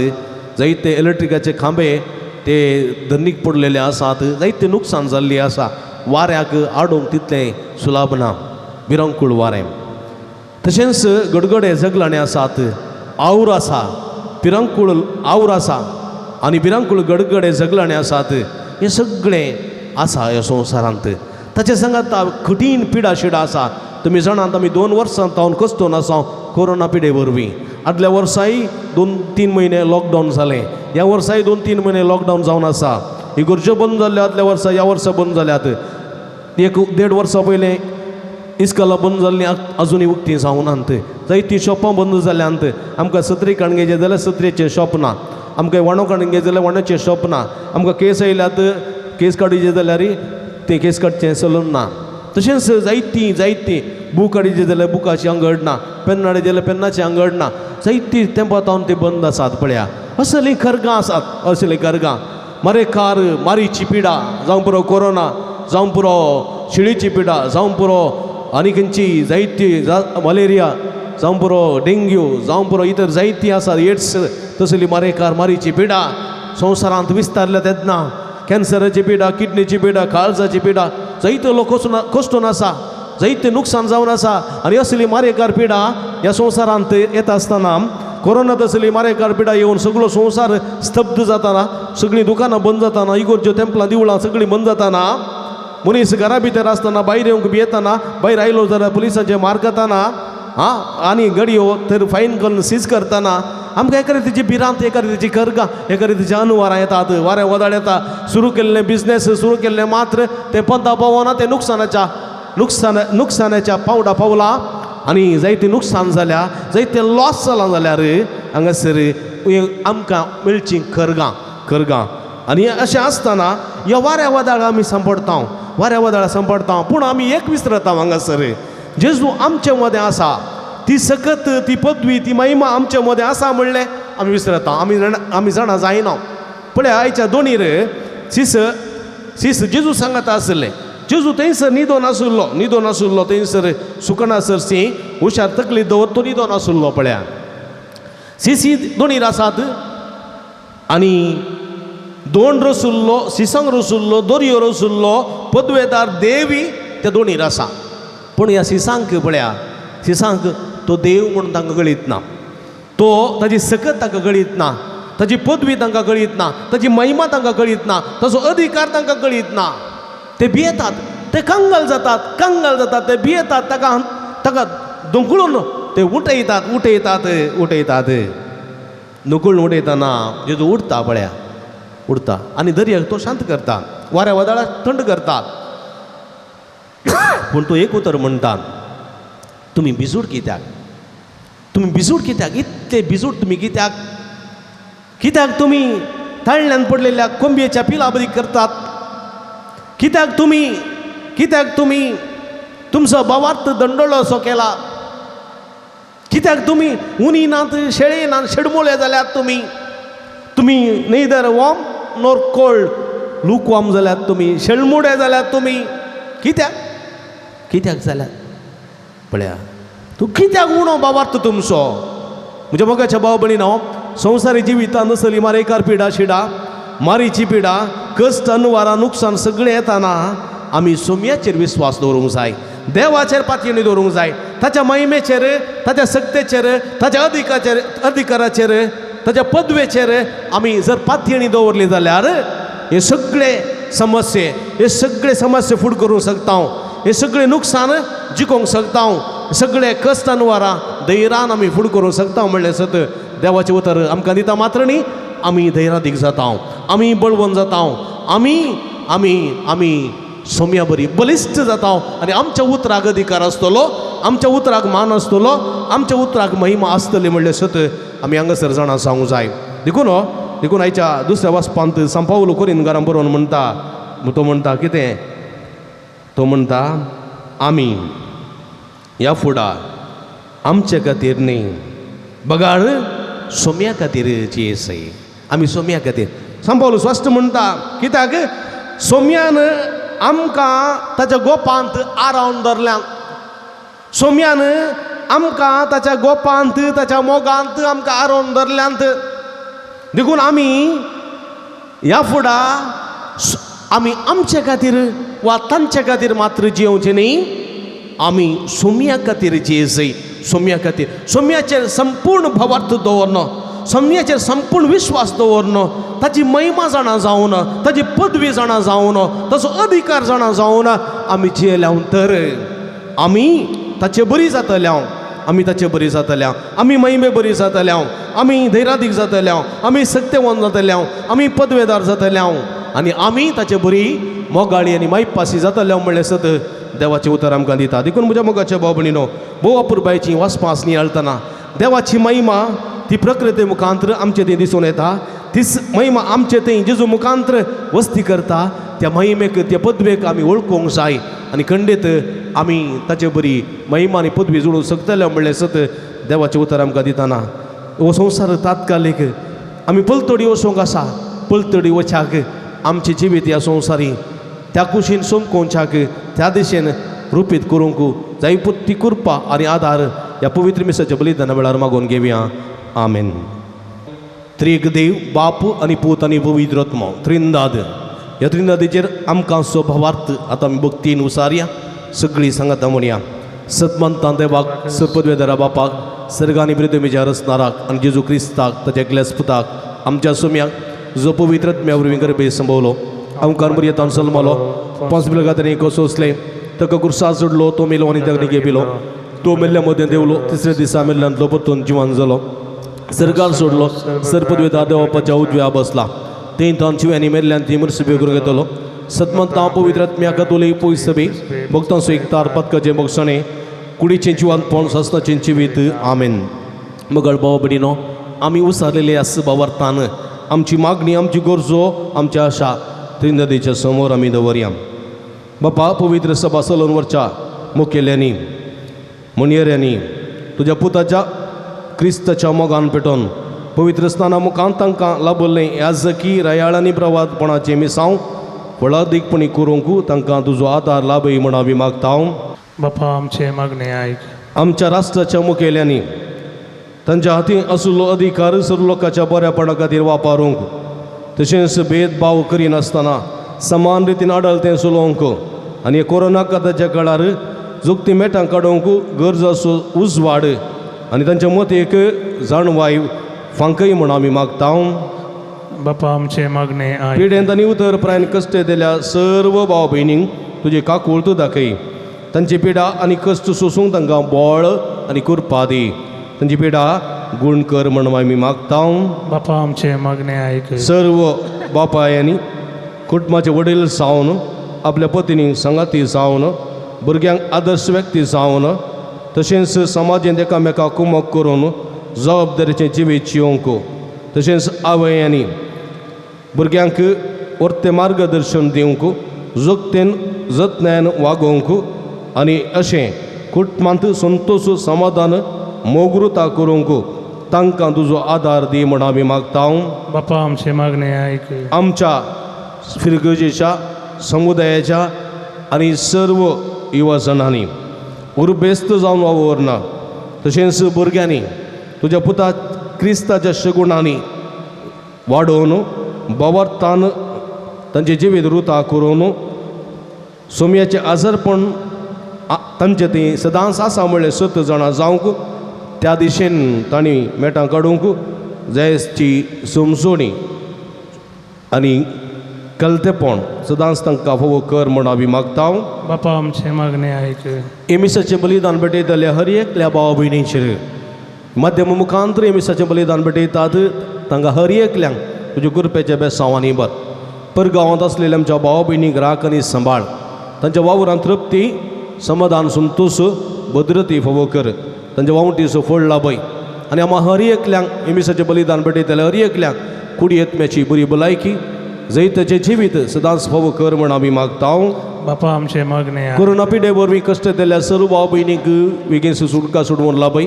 जायते इलेक्ट्रिकाचे खांबे ते धरणीक पडलेले आसात, जायते नुकसान जाल्ली आसा. वाऱ्याक आडोवंक तितलें सुलाभ ना, भिरंकूळ वारें. तशेंच गडगडे जगलाणे आसात, our आसा, भिरंकूळ our आसा आनी भिरंकूळ गडगडे जगलाणे आसात. हें सगळें आसा ह्या संवसारांत. ताचे सांगात कठीण पिडा शिडा आसा. तुमी जाणात आमी 2 वर्सां तावन कस्तोन आसा कोरोना पिडे वरवीं. आदल्या वर्साय 2-3 म्हयने लॉकडावन जालें, ह्या वर्साय 2-3 म्हयने लॉकडावन जावन आसा. इगर्ज्यो बंद जाल्ल्यो आदल्या वर्सा, ह्या वर्सा बंद जाल्यात. 1-1.5 वर्सां पयलें इस्कोलां बंद जाल्लीं आजुनूय उक्तीं जावनात, जायतीं शॉपां बंद जाल्यांत. आमकां सत्री काडूंक जाल्यार सत्रेचें शॉप ना, आमकां वाणो काडूंक जाल्यार वाणाचें शॉप ना, आमकां केस आयल्यात केस काडचे जाल्यार तें केस काडचें सलून ना. तशेंच जायतीं जायतीं बूक काडचे जाल्यार बुकाची अंगड ना, पेन्नां हाडचे जाल्यार पेन्नाची अंगड ना, जायतीं तेंपा तावन ती बंद आसात. पळया असलीं खरगां आसात, असलीं खरगां मरेकार मारीची पिडा जावं पुरो कोरोना, जावं पुरो शिळीची पिडा, जावं पुरो आनी खंयची जायती मलेरिया, जावं पुरो डेंग्यू, जावं पुरो इतर जायती आसात एड्स, तसली मारेकार मारीची पिडा संवसारांत विस्तारल्या तेन्ना कॅन्सराची पिडा, किडनीची पिडा, काळजाची पिडा, जायते लोक कश्टून आसा, जायते नुकसान जावन आसा. आनी असली मारेकार पिडा ह्या संवसारांत येता आसतना, कोरोना तसली मारेकार पिडा येवन सगळो संवसार स्तब्ध जाताना, सगळीं दुकानां बंद जाताना, इगोर्ज्यो तेंपलां देवळां सगळीं बंद जाताना, मनीस घरा भितर आसतना भायर येवंक भियेताना, भायर आयलो जाल्यार पुलिसांचे मार खाताना, आं आनी गडयो तर फायन करून सीज करतना आमकां एका रितीची भिरांत, एका रितीची करगां, एका रितीची अनुवारां येतात, वारें वादळ येता. सुरू केल्लें बिजनेस सुरू केल्लें मात्र तें पंता पावना, तें नुकसानाच्या नुकसान नुकसानाच्या पावडा पावला आनी जायतें नुकसान जाल्या, जायतें लॉस जालां जाल्यार हांगासर आमकां मेळची करगां करगां. आनी अशें आसतना ह्या वाऱ्या वादळा आमी सांपडटा, वाऱ्या वादळा सांपडटा, पूण आमी एक विसरता हांगासर जेजू आमचे मदें आसा, ती सकत, ती पदवी, ती महिमा आमचे मदें आसा म्हणलें आमी विसरता, आमी जाणा जायना. पळय आयच्या दोनीर सीस सीस जेजू सांगता आशिल्लें, जेजू थंयसर न्हिदोन आशिल्लो, न्हिदोन आशिल्लो थंयसर सुकणा सरशी हुशार तकली दवर तो न्हिदोन आशिल्लो. पळया सिसी दोनीर आसात आनी दोन रसुल्लो, सिसंग रसुल्लो, दोरयो रसुल्लो, पदवेदार देवी त्या दोनीर आसा. पूण ह्या सिसांक पळया, सिसांक तो देव म्हणून तांकां कळीत ना, तो ताजी सकत तांकां कळीत ना, ताजी पदवी तांकां कळीत ना, ताजी महिमा तांकां कळीत ना, ताजो अधिकार तांकां कळीत ना. ते भियेतात, ते कंगाल जातात, कंगाल जातात, ते भियेतात, ताका ताका धुकळून ते उठयतात, उठयतात, उठयतात. नकळून उडयतना जेजू उठता पळया, उठता आनी दर्याक तो शांत करता, वाऱ्या वादळाक थंड करता. पूण तो एक उतर म्हणटा, तुमी भिजूड कित्याक, तुमी भिजूड कित्याक, इतले भिजूड तुमी कित्याक, कित्याक तुमी ताळल्यान पडलेल्या कोंबयेच्या पिला बरी करतात, कित्याक तुमी, कित्याक तुमी तुमचो भावार्थ दंडोळो असो केला, कित्याक तुमी उनी नात, शेळे नात, शेडमोळे जाल्यात तुमी, तुमी neither warm nor cold, lukewarm जाल्यात तुमी, शेळमुडे जाल्यात तुमी, कित्याक, कित्याक जाल्यात. पळया तूं कित्याक उणो भावार्थ तुमचो. म्हज्या मोगाच्या भाव भयणीनो, संवसारी जिवितांत नसली मारेकार पिडा शिडा, मारीची पिडा, कश्ट, अनुवारां, नुकसान सगळें येताना आमी सोम्याचेर विस्वास दवरूंक जाय, देवाचेर पातयेणी दवरूंक जाय, ताच्या महिमेचेर, ताच्या सक्तेचेर, ताच्या अधिकाचेर अधिकाराचेर, ताच्या पदवेचेर आमी जर पातयेणी दवरली जाल्यार हे सगळे समस्ये, हे सगळे समस्ये फुड करूंक शकता, हे सगळे नुकसान जिखोवंक शकता, सगळे कश्ट अनुवारां धैर्यान आमी फुड करूंक शकता. म्हणलें सत देवाचें उतर आमकां दिता मात्र न्ही, आमी धैर्यादीक जाता, आमी बळवंत जाता, आमी आमी आमी सोम्या बरी बलिश्ट जाता आनी आमच्या उतराक अधिकार आसतलो, आमच्या उतराक मान आसतलो, आमच्या उतराक महिमा आसतली म्हणलें सत आमी हांगासर जाणां सांगूंक जाय. देखून हो, देखून आयच्या दुसऱ्या वाचपांत सांपावलो कोरिनगारां बरोवन म्हणटा, तो म्हणटा कितें, तो म्हणटा आमी ह्या फुडा आमचे खातीर न्ही बगार सोम्या खातीर जियेसय, आमी सोम्या खातीर. सांपावलो स्पश्ट म्हणटा कित्याक सोम्यान आमकां ताच्या गोपांत आरावन धरल्या, सोम्यान आमकां ताच्या गोपांत, ताच्या मोगांत आमकां आरोवन धरल्यांत. देखून आमी ह्या फुडा आमी आमचे खातीर वा तांचे खातीर मात्र जियोवचें न्ही, आमी सोम्या खातीर जियेसय, सोम्या खातीर. सोम्याचेर संपूर्ण भावार्थ दवरनो, सोम्याचेर संपूर्ण विश्वास दवरनो, ताची महिमा जाणा जावन, ताची पदवी जाणा जावन, ताचो अधिकार जाणा जावन आमी जियेल्या तर आमी ताचे बरी जातल्या, आमी ताचे बरी जातल्या, आमी महिमे बरी जातल्या, आमी धैर्यादीक जातल्या, आमी सक्तेवंत जातल्या, आमी पदवेदार जातल्या आनी आमी ताचे बरी मोगाळी आनी मायपासी जातल्या म्हणलें सत देवाचें उतर आमकां दिता. देखून म्हज्या मोगाच्या भाव भयणीनो, भोव अपुरबायची वाचपास नियाळतना देवाची महिमा ती प्रकृती मुखांत्र आमचे थंय दिसून येता, तीच महिमा आमचे थंय जेजू मुखांत्र वस्ती करता. त्या महिमेक, त्या पदवेक आमी वळखूंक जाय आनी खंडीत आमी ताचे बरी महिमा आनी पदवी जोडूंक शकतले म्हणलें सत देवाचें उतर आमकां दितना. हो संवसार तात्कालीक, आमी पलतडी वचूंक आसा, पलतडी वच्याक आमचें जिवीत ह्या संवसारी त्या कुशीन सोमकोवच्याक त्या दिशेन रुपीत करूंक जाय ती कृपा आनी आदार ह्या पवित्र मिसाच्या बलिदाना वेळार मागून घेवया. आमेन. त्रिक देव बाप आनी पूत आनी पवित्र आत्मो त्रिंदाद ह्या त्रिनदीचेर आमकां स्वभावार्थ आतां आमी भक्तीन उसारया. सगळीं सांगाता म्हणया. सतमंतान देवाक, सरपदवेदरा बापाक, सर्गानी पृथ्वीच्या रचणाराक आनी जेजू क्रिस्ताक ताच्या एकल्याच पुताक आमच्या सोम्याक, जो पवित्र आत्म्या वरवीं गर्भे संभवलो, आमकार मर्यतान सल्मलो, पांच बिलगातांनी कसोसले, ताका कुर्सा चडलो, तो मेलो आनी ताका घेपिलो. तो मेल्ल्या मदें देवलो, तिसऱ्या दिसा मेल्ल्यांतलो परतून जिवन जालो, सरकार सोडलो, सरपदवेदा देवापाच्या उजव्या बसला, थंय तांची आनी मेल्ल्यान ती मुर्सबी करून घेतलो. सतमंता पवित्र आत्म्या कतोली पयस सभे भक्तांचो एक तार पदकाचें बक्षणें कुडीचें जिवानपण सासनाचें जिवीत. आमेन. मगळ भाव भयणीनो, आमी उसारलेले आस बावरतान आमची मागणी, आमची गरजो, आमच्या आशा त्रिनदीच्या समोर आमी दवरया. बापा, पवित्र सभा चलोवन व्हरच्या मुखेल्यांनी, मुनयऱ्यांनी तुज्या पुताच्या क्रिस्ताच्या मोगान पेटोवन पवित्र स्नाना मुखान तांकां लाभल्लें याजकी रायाळांनी प्रवादपणाचें मिसांव फळादीकपणी करूंक तांकां तुजो आदार लाभय म्हण आमी मागता. बापा आमचे मागणें आयक. आमच्या राष्ट्राच्या मुखेल्यांनी तांच्या हातीन आशिल्लो अधिकार सर्व लोकांच्या बऱ्यापणा खातीर वापरूंक, तशेंच भेदभाव करिनासतना समान रितीन आडलतें चलोवंक आनी कोरोना काळाच्या काळार जोगती मेटां काडूंक गरज आसो उजवाड आनी तांच्या मतेक जाणवाय फांकय म्हूण आमी मागता. बापा आमचे मागणें आयक. पिडेंत आनी उतर प्रायन कश्ट दिल्या सर्व भाव भयणींक तुजी काकूळत दाखय. तांची पिडा आनी कश्ट सोसूंक तांकां बळ आनी कृपा दी. तांची पिडा गूण कर म्हण आमी मागता. बापा आमचे मागणें आयक. सर्व बापायांनी कुटुंबाचे वडील जावन, आपल्या पत्नीक सांगाती जावन, भुरग्यांक आदर्श व्यक्ती जावन, तशेंच समाजेंत एकामेका कुमक करून जबाबदारीचें जिवीत जियोवंक, तशेंच आवयांनी भुरग्यांक वर्तें मार्गदर्शन दिवंक, जोगतेन जतनायन वागोवंक आनी अशें कुटुंबांत संतोश, समाधान, मोगरुता करूंक तांकां तुजो आदार दी म्हण आमी मागता. बापा आमचे मागणें आयक. आमच्या फिरगर्जेच्या समुदायाच्या आनी सर्व युवजणांनी उर्बेस्त जावन वावुरना, तशेंच भुरग्यांनी तुज्या पुता क्रिस्ताच्या शगुणांनी वाडोवन बावरतान तांचे जिवीत रुता करून सोमयाचें आजारपण तांचे ती सदांच आसा म्हणलें सत जाणां जावंक त्या दिशेन तांणी मेटां काडूंक जायची समजोणी आनी कलतेपण सदांच तांकां फावो कर म्हण आमी मागता. बापा आमचे मागणें आयक. एमिसाचें बलिदान भेटयतल्या हर एकल्या भाव भयणीचेर माध्यम मुखांतर एमिसाचें बलिदान भेटयतात तांकां हर एकल्यांक तुज्या कृपेच्या बेसांवांनी भर. परगांवांत आसलेल्या आमच्या भाव भयणीक राख आनी सांबाळ. तांच्या वावरांत तृप्ती, समाधान, संतोश, भद्रती फावो कर. तांच्या वावटीचो फळ लाभय आनी आमकां हर एकल्यांक एमिसाचें बलिदान भेटयतल्या हर एकल्यांक कुडी आत्म्याची बरी भलायकी, जैताचें जिवीत सदांच फावो कर म्हण आमी मागता. बापा आमचे मागणें आयक. कोरोना पिडे वरवीं कश्ट दिल्या सर्व भाव भयणींक वेगीन सुटका सोडून लाभय.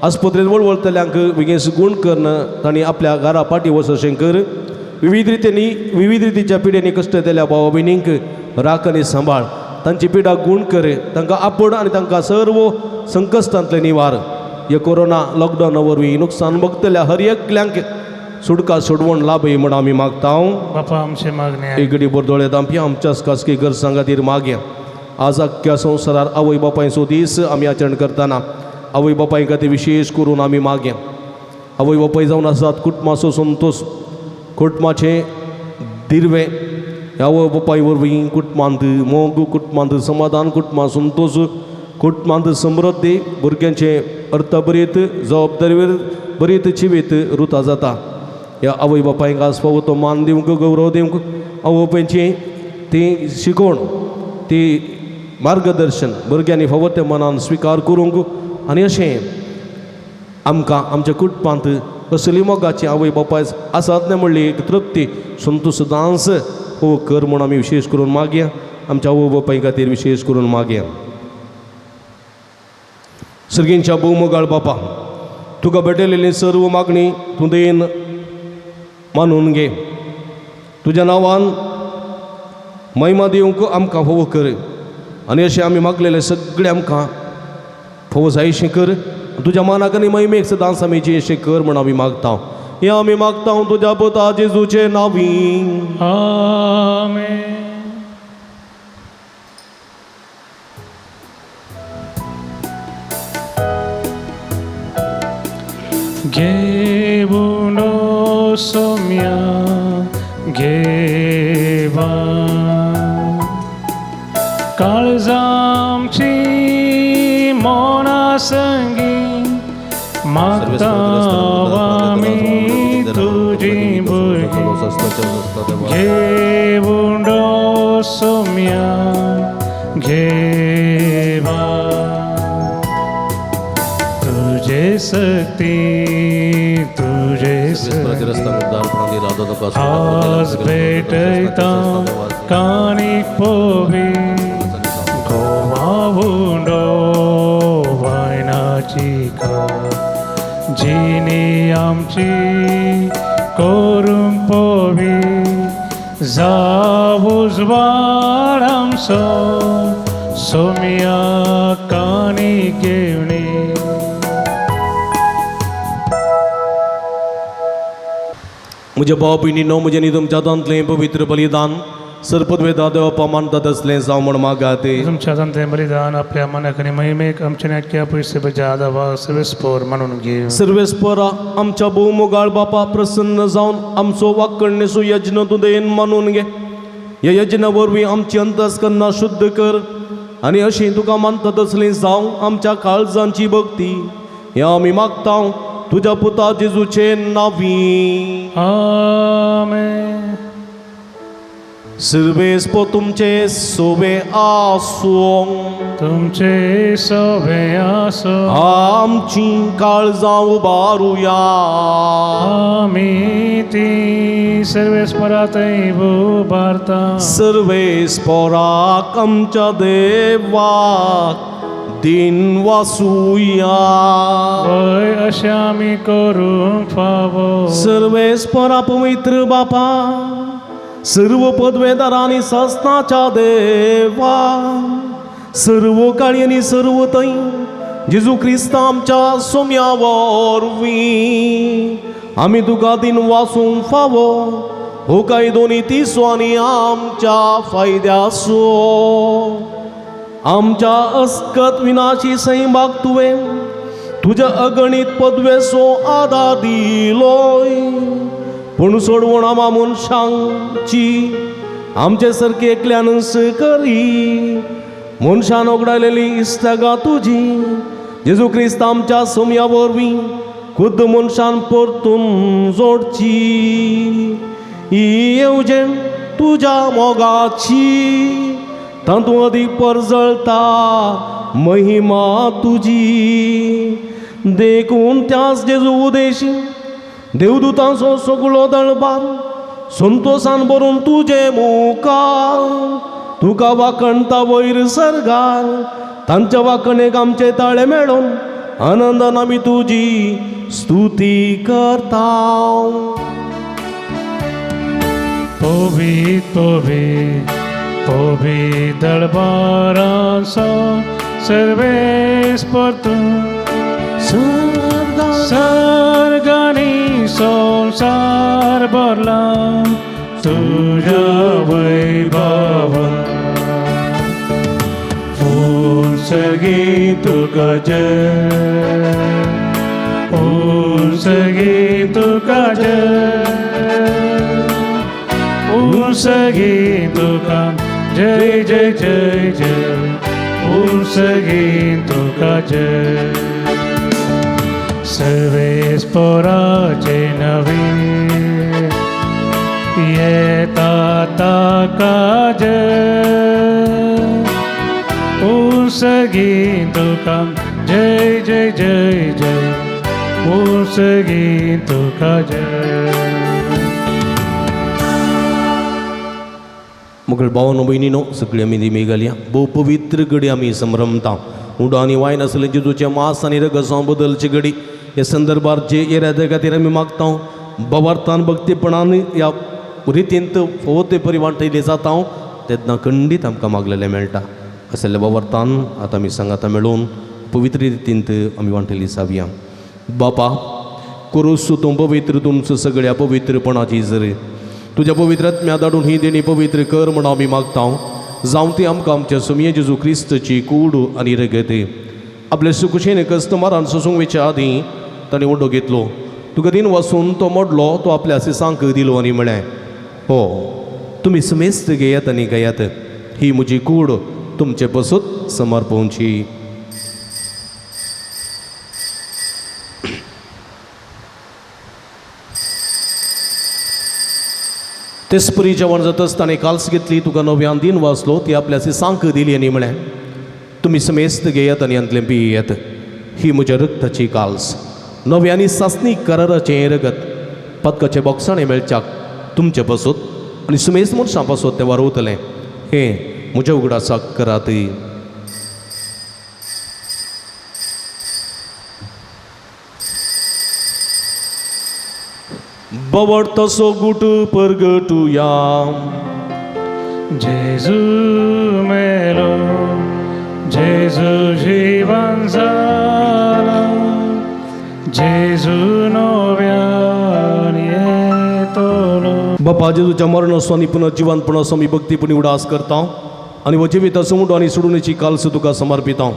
आस्पत्रेंत वळवळतल्यांक वेगीन गूण करून तांणी आपल्या घरा फाटीं वचशें कर. विविध रितींनी विविध रितीच्या पिड्यांनी कश्ट दिल्या भाव भयणींक राख आनी सांबाळ. तांची पिडा गूण कर. तांकां आपोड आनी तांकां सर्व संकश्टांतले निवार. हे कोरोना लॉकडावना वरवीं नुकसान भोगतल्या हर एकल्यांक सुटका सोडवण लाभय म्हण आमी मागता. बापा आमचे मागणें आयक. एक घडी दोळे दांपया. आमच्याच खासगी गरजां खातीर मागया. आज अख्ख्या संवसारार आवय बापायचो दीस आमी आचरण करतना आवय बापाय खातीर विशेश करून आमी मागया. आवय बापाय जावन आसात कुटुंबाचो संतोश, कुटुंबाचें दिर्वें. आवय बापाय वरवीं कुटुंबांत मोग, कुटुंबांत समाधान, कुटुंबांत संतोश, कुटुंबांत समृद्धी, भुरग्यांचें अर्थभरीत जबाबदारी भरीत जिवीत रुता जाता. ह्या आवय बापायक आज फावो तो मान दिवंक, गौरव दिवंक, आवय बापायची ती शिकवण, ती मार्गदर्शन भुरग्यांनी फावो त्या मनान स्विकार करूंक आनी अशें आमकां आमच्या कुटुंबांत असली मोगाची आवय बापाय आसात न्हय म्हणली एक तृप्ती, संतोश सदांच हो कर म्हूण आमी विशेश करून मागया. आमच्या आवय बापाय खातीर विशेश करून मागया. सर्गींच्या भोवमोगाळ बापा, तुका भेटयलेली सर्व मागणी तूं दयेन मानून घे. तुज्या नांवान महिमा दिवंक आमकां फावो कर आनी अशें आमी मागलेलें सगळें आमकां फावो जायशें कर. तुज्या मानाक आनी महिमेक सदांच आमी जियेशें कर म्हूण आमी मागता. हें आमी मागता तुज्या पुता जेजूचे नांवी. आमेन. घेऊन सोम्या घेवा काळजामची मना संगी मागता आमी तुजी भुरगीं. घेऊन सोम्या घेवा तुझे सक्ती तुझे सक्ती आज भेटयता काणीक पोवी गोवा उंडो वायनाची का जिनी आमची करूंक पोवी जावुजवाड आमचो सोम्या काणीक घेवणी. म्हज्या भाव भयणीनो, म्हजें न्ही तुमच्या हातांतलें पवित्र बलिदान सरपदवेदा देवपा मानतात असलें जावं म्हण मागाते. तुमच्या हातांतलें बलिदान आपल्या मनाक आनी महिमेक आमच्या नाक्या पयशे बजा सर्वेस्पोर मानून घेव. सर्वेस्परा आमच्या भोवमोगाळ बापा प्रसन्न जावन आमचो वाकडणेचो यज्ञ तूं दयेन मानून घे. ह्या यज्ञा वरवीं आमची अंतस्कन्ना शुद्ध कर आनी अशी तुका मानतात असलीं जावं आमच्या काळजांची भक्ती. हें आमी मागता तुज्या पुता जेजूचे नांवी. आमेन. सर्वेस्पो तुमचे सोबे आसूं. तुमचे सोबे आसूं. आमची काळजां उबारुया. आमी ती सर्वेस्परा थंय उबारता. सर्वेस्पराक आमच्या देवाक दिन वासुया. वय अशें आमी करूंक फावो. सर्वेस्परा पवित्र बापा सर्व पदवेदारांनी सस्नाच्या देवा सर्व काळी आनी सर्व थंय जेजू क्रिस्ता आमच्या सोम्या वरवीं आमी तुका दिन वासूंक फावो. हो कायदो नीतीचो आनी आमच्या फायद्याचो. आमच्या अस्कत विनाशी सैमाक तुवें तुज्या अगणीत पदवेचो आदार दिलोय. पूण सोडवण आमा मनशांची आमचे सारकी एकल्यानच करी मनशान ओगडायलेली इश्टागां तुजी जेजू क्रिस्त आमच्या सोम्या वरवीं खुद्द मनशान परतून जोडची. ही येवजण तुज्या मोगाची तातूंत अदीक परजळता महिमा तुजी. देखून त्याच जेजू उदेशी देवदूतांचो सगळो दळबार संतोसान भरून तुजे मुखार तुका वाखणता वयर सर्गार. तांच्या वाखणेक आमचे ताळे मेळोन आनंदान आमी तुजी स्तुती करता. पवित पवित पवित दळबारांचो सर्वेस्पर तूं सर्गांनी संवसार भरला तुज्या वैभवान. उंचगी तुका जय उंचगी तुका जय उंचगी तुका जय जय जय जय उंचगी तुका जय. सर्वेस्पराचे नवी येता ताका जय उंचगी तुका जय जय जय जय उंचगी तुका जय. मुगळ भावानो भयणीनो सगळी आमी दिमी घालया. भोव पवित्र घडी आमी संभ्रमता. उडो आनी वायन आसलें जेजूचें मास आनी रगसां बदलची घडी. ह्या संदर्भार जे येरादे खातीर आमी मागता भावार्थान भक्तीपणान ह्या रितींत फावो ते परी वांटयले जाता तेन्ना खंडीत आमकां मागलेलें मेळटा. आसलेल्या भावार्थान आतां आमी सांगाता मेळून पवित्र रितींत आमी वांटयली जावया. बापा कुरुसू तूं पवित्र तुमचो सगळ्या पवित्रपणाची जर तुज्या पवित्र आत्म्या धाडून ही देणी पवित्र कर म्हण आमी मागता. जावं ती आमकां आमच्या सुमये जेजू क्रिस्तची कूड आनी रगत. आपले सुकुशेन कस्टमरान सोसूंक वयच्या आदीं ताणें उंडो घेतलो. तुका दिन वासून तो मोडलो. तो आपल्या सिसांक दिलो आनी म्हळें, हो तुमी समेस्त घेयात आनी घेयात. ही म्हजी कूड तुमचे पसत समर्पवची. तेसपरी जेवण जातच ताणें काल्स घेतली. तुका नव्यान दिन वाचलो. ती आपल्या सिसांक दिली आनी म्हळें, तुमी समेस्त घेयात आनी हांतलें पियेयात. ही म्हज्या रक्ताची काल्स, नव्या आनी सासणी कराराचें रगत. पदकाचे बॉक्साणें मेळच्याक तुमचे पासत आनी सुमेस्त मनशां पासत तें वारवतलें. हें म्हज्या उगडासाक करात. बवड तसो गुट परगटुया. जेजू मेलो, जेजू जीवन जाला, जेजू नव्यान येतलो. बापा जेजूच्या मरणाचो आनी पुनर्जिवनपणाचो आमी भक्तीपणी उडास करता आनी हो जिविताचो उंडो आनी सोडूनेची काल्स तुका समर्पिता.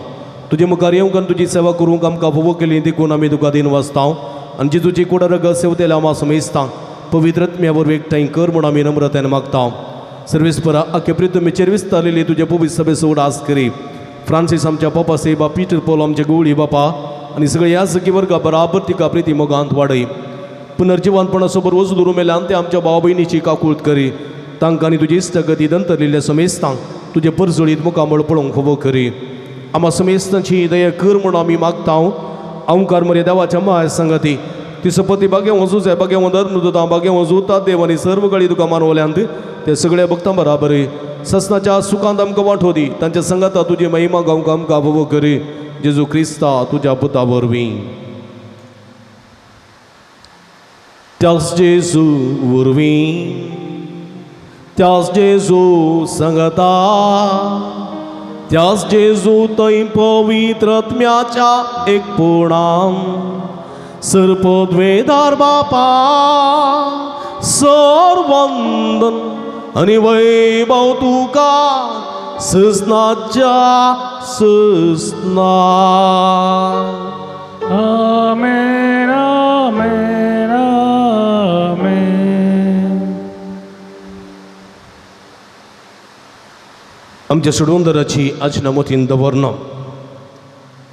तुजे मुखार येवंक आनी तुजी सेवा करूंक आमकां फावो केली देखून आमी तुका दिन वाचता आनी जेजूची कुडा रगत सेवतेल्या आमा समेजता पवित्र आत्म्या वरवीं एकठांय कर म्हूण आमी नम्रतायेन मागता. सर्वेस्परा आख्खे प्रितमेचेर विस्तारलेली तुजे पवित्र सभेचो उडास करी. फ्रांसीस आमच्या पापा सेबा, पीटर पोल आमचे गवळी बापा आनी सगळे ह्या सखी वर्गा बराबर तिका प्रिती मोगांत वाडय. पुनर्जिवनपणासोबर वच दुरू मेल्यान ते आमच्या भाव भयणीची काकूळत करी. तांकां आनी तुजी इश्टागती दंतरलेल्या समेस्तांक तुजे परजळीत मुखामळ पळोवंक फावो करी. आमा समेस्तांची दया कर म्हूण आमी मागता. अंकार मरे देवाच्या माय संगती ती सपती बागे वचूं जाय, बागे धर्म बागे वचूं ता देव आनी सर्व गळी तुका मानवल्यांत ते सगळे भक्तां बराबर ससनाच्या सुखांत आमकां वांटो दी. तांच्या संगता तुजी महिमा गावंक आमकां फावो करी. जेजू क्रिस्ता तुज्या पुता वरवीं. त्याच जेजू वरवीं, त्याच जेजू संगता, त्याच जेजू थंय पवित्र आत्म्याच्या एकपणान सर्पद्वेदार बापा सर्वंदन आनी वैभव तुका ससनाच्या ससना. आमेन आमेन आमेन. आमच्या सोडवंदराची आजना मोतीन दवरना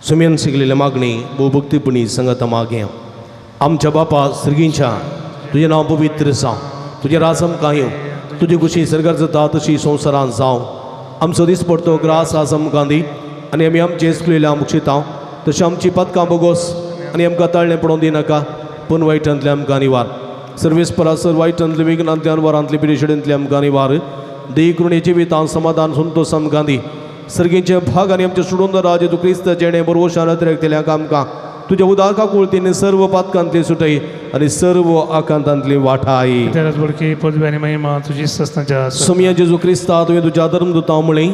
सुम्यान शिकलेल्या मागणी भोवभक्तीपणी संगता मागे. आमच्या बापा सर्गींच्या तुजें नांव पवित्र जावं, तुजें राज आमकां येवं, तुजी खुशी सर्गार जाता तशी संवसारांत जावं. आमचो दीस पडतो ग्रास आज आमकां दी आनी आमी आमचे चुकलेल्या मुक्षितां तशें आमची पातकां बोगोस आनी आमकां ताळणें पडोवन दिनाका, पूण वायटांतलें आमकां निवार. सर्वीस परासर वायटांतले विघ्नांतल्यान वरांतले पिरेशेडेंतले आमकां निवार. देई जिवितान समाधान संतोष आमकां दी. सर्गींचे भाग आनी आमचे सोडून राज तूं क्रिस्त जेणे बरोवशान अतिरेकतल्या आमकां तुज्या उदाका कुळतीन सर्व पातकांतली सुटय आनी सर्व आकांतांतली वाठाय. बोडकी पदवी आनी महिमा तुजी ससनाच्या. सोमया जेजू क्रिस्ता तुवें तुज्या धर्मदुतां म्हळें,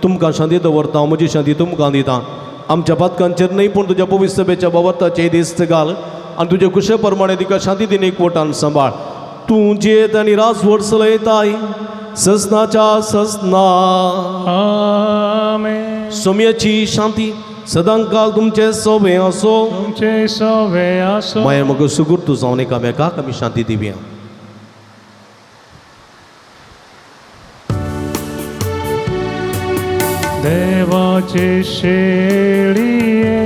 तुमकां शांती दवरता, म्हजी शांती तुमकां दिता. आमच्या पातकांचेर न्हय पूण तुज्या पवित्र सभेच्या बाबताचे दिस्त घाल आनी तुजे कुशे प्रमाणे तिका शांती दिन एकवटान सांबाळ. तूं जियेत आनी राजवट चलयताय ससनाच्या ससना. आमेन. सोम्याची शांती सदांकाल तुमचे सोबे असो. तुमचे सोवे आसो. माया मग सुगूर तूं जावन एकामेकाक आमी शांती दिवया. देवाचे शेळये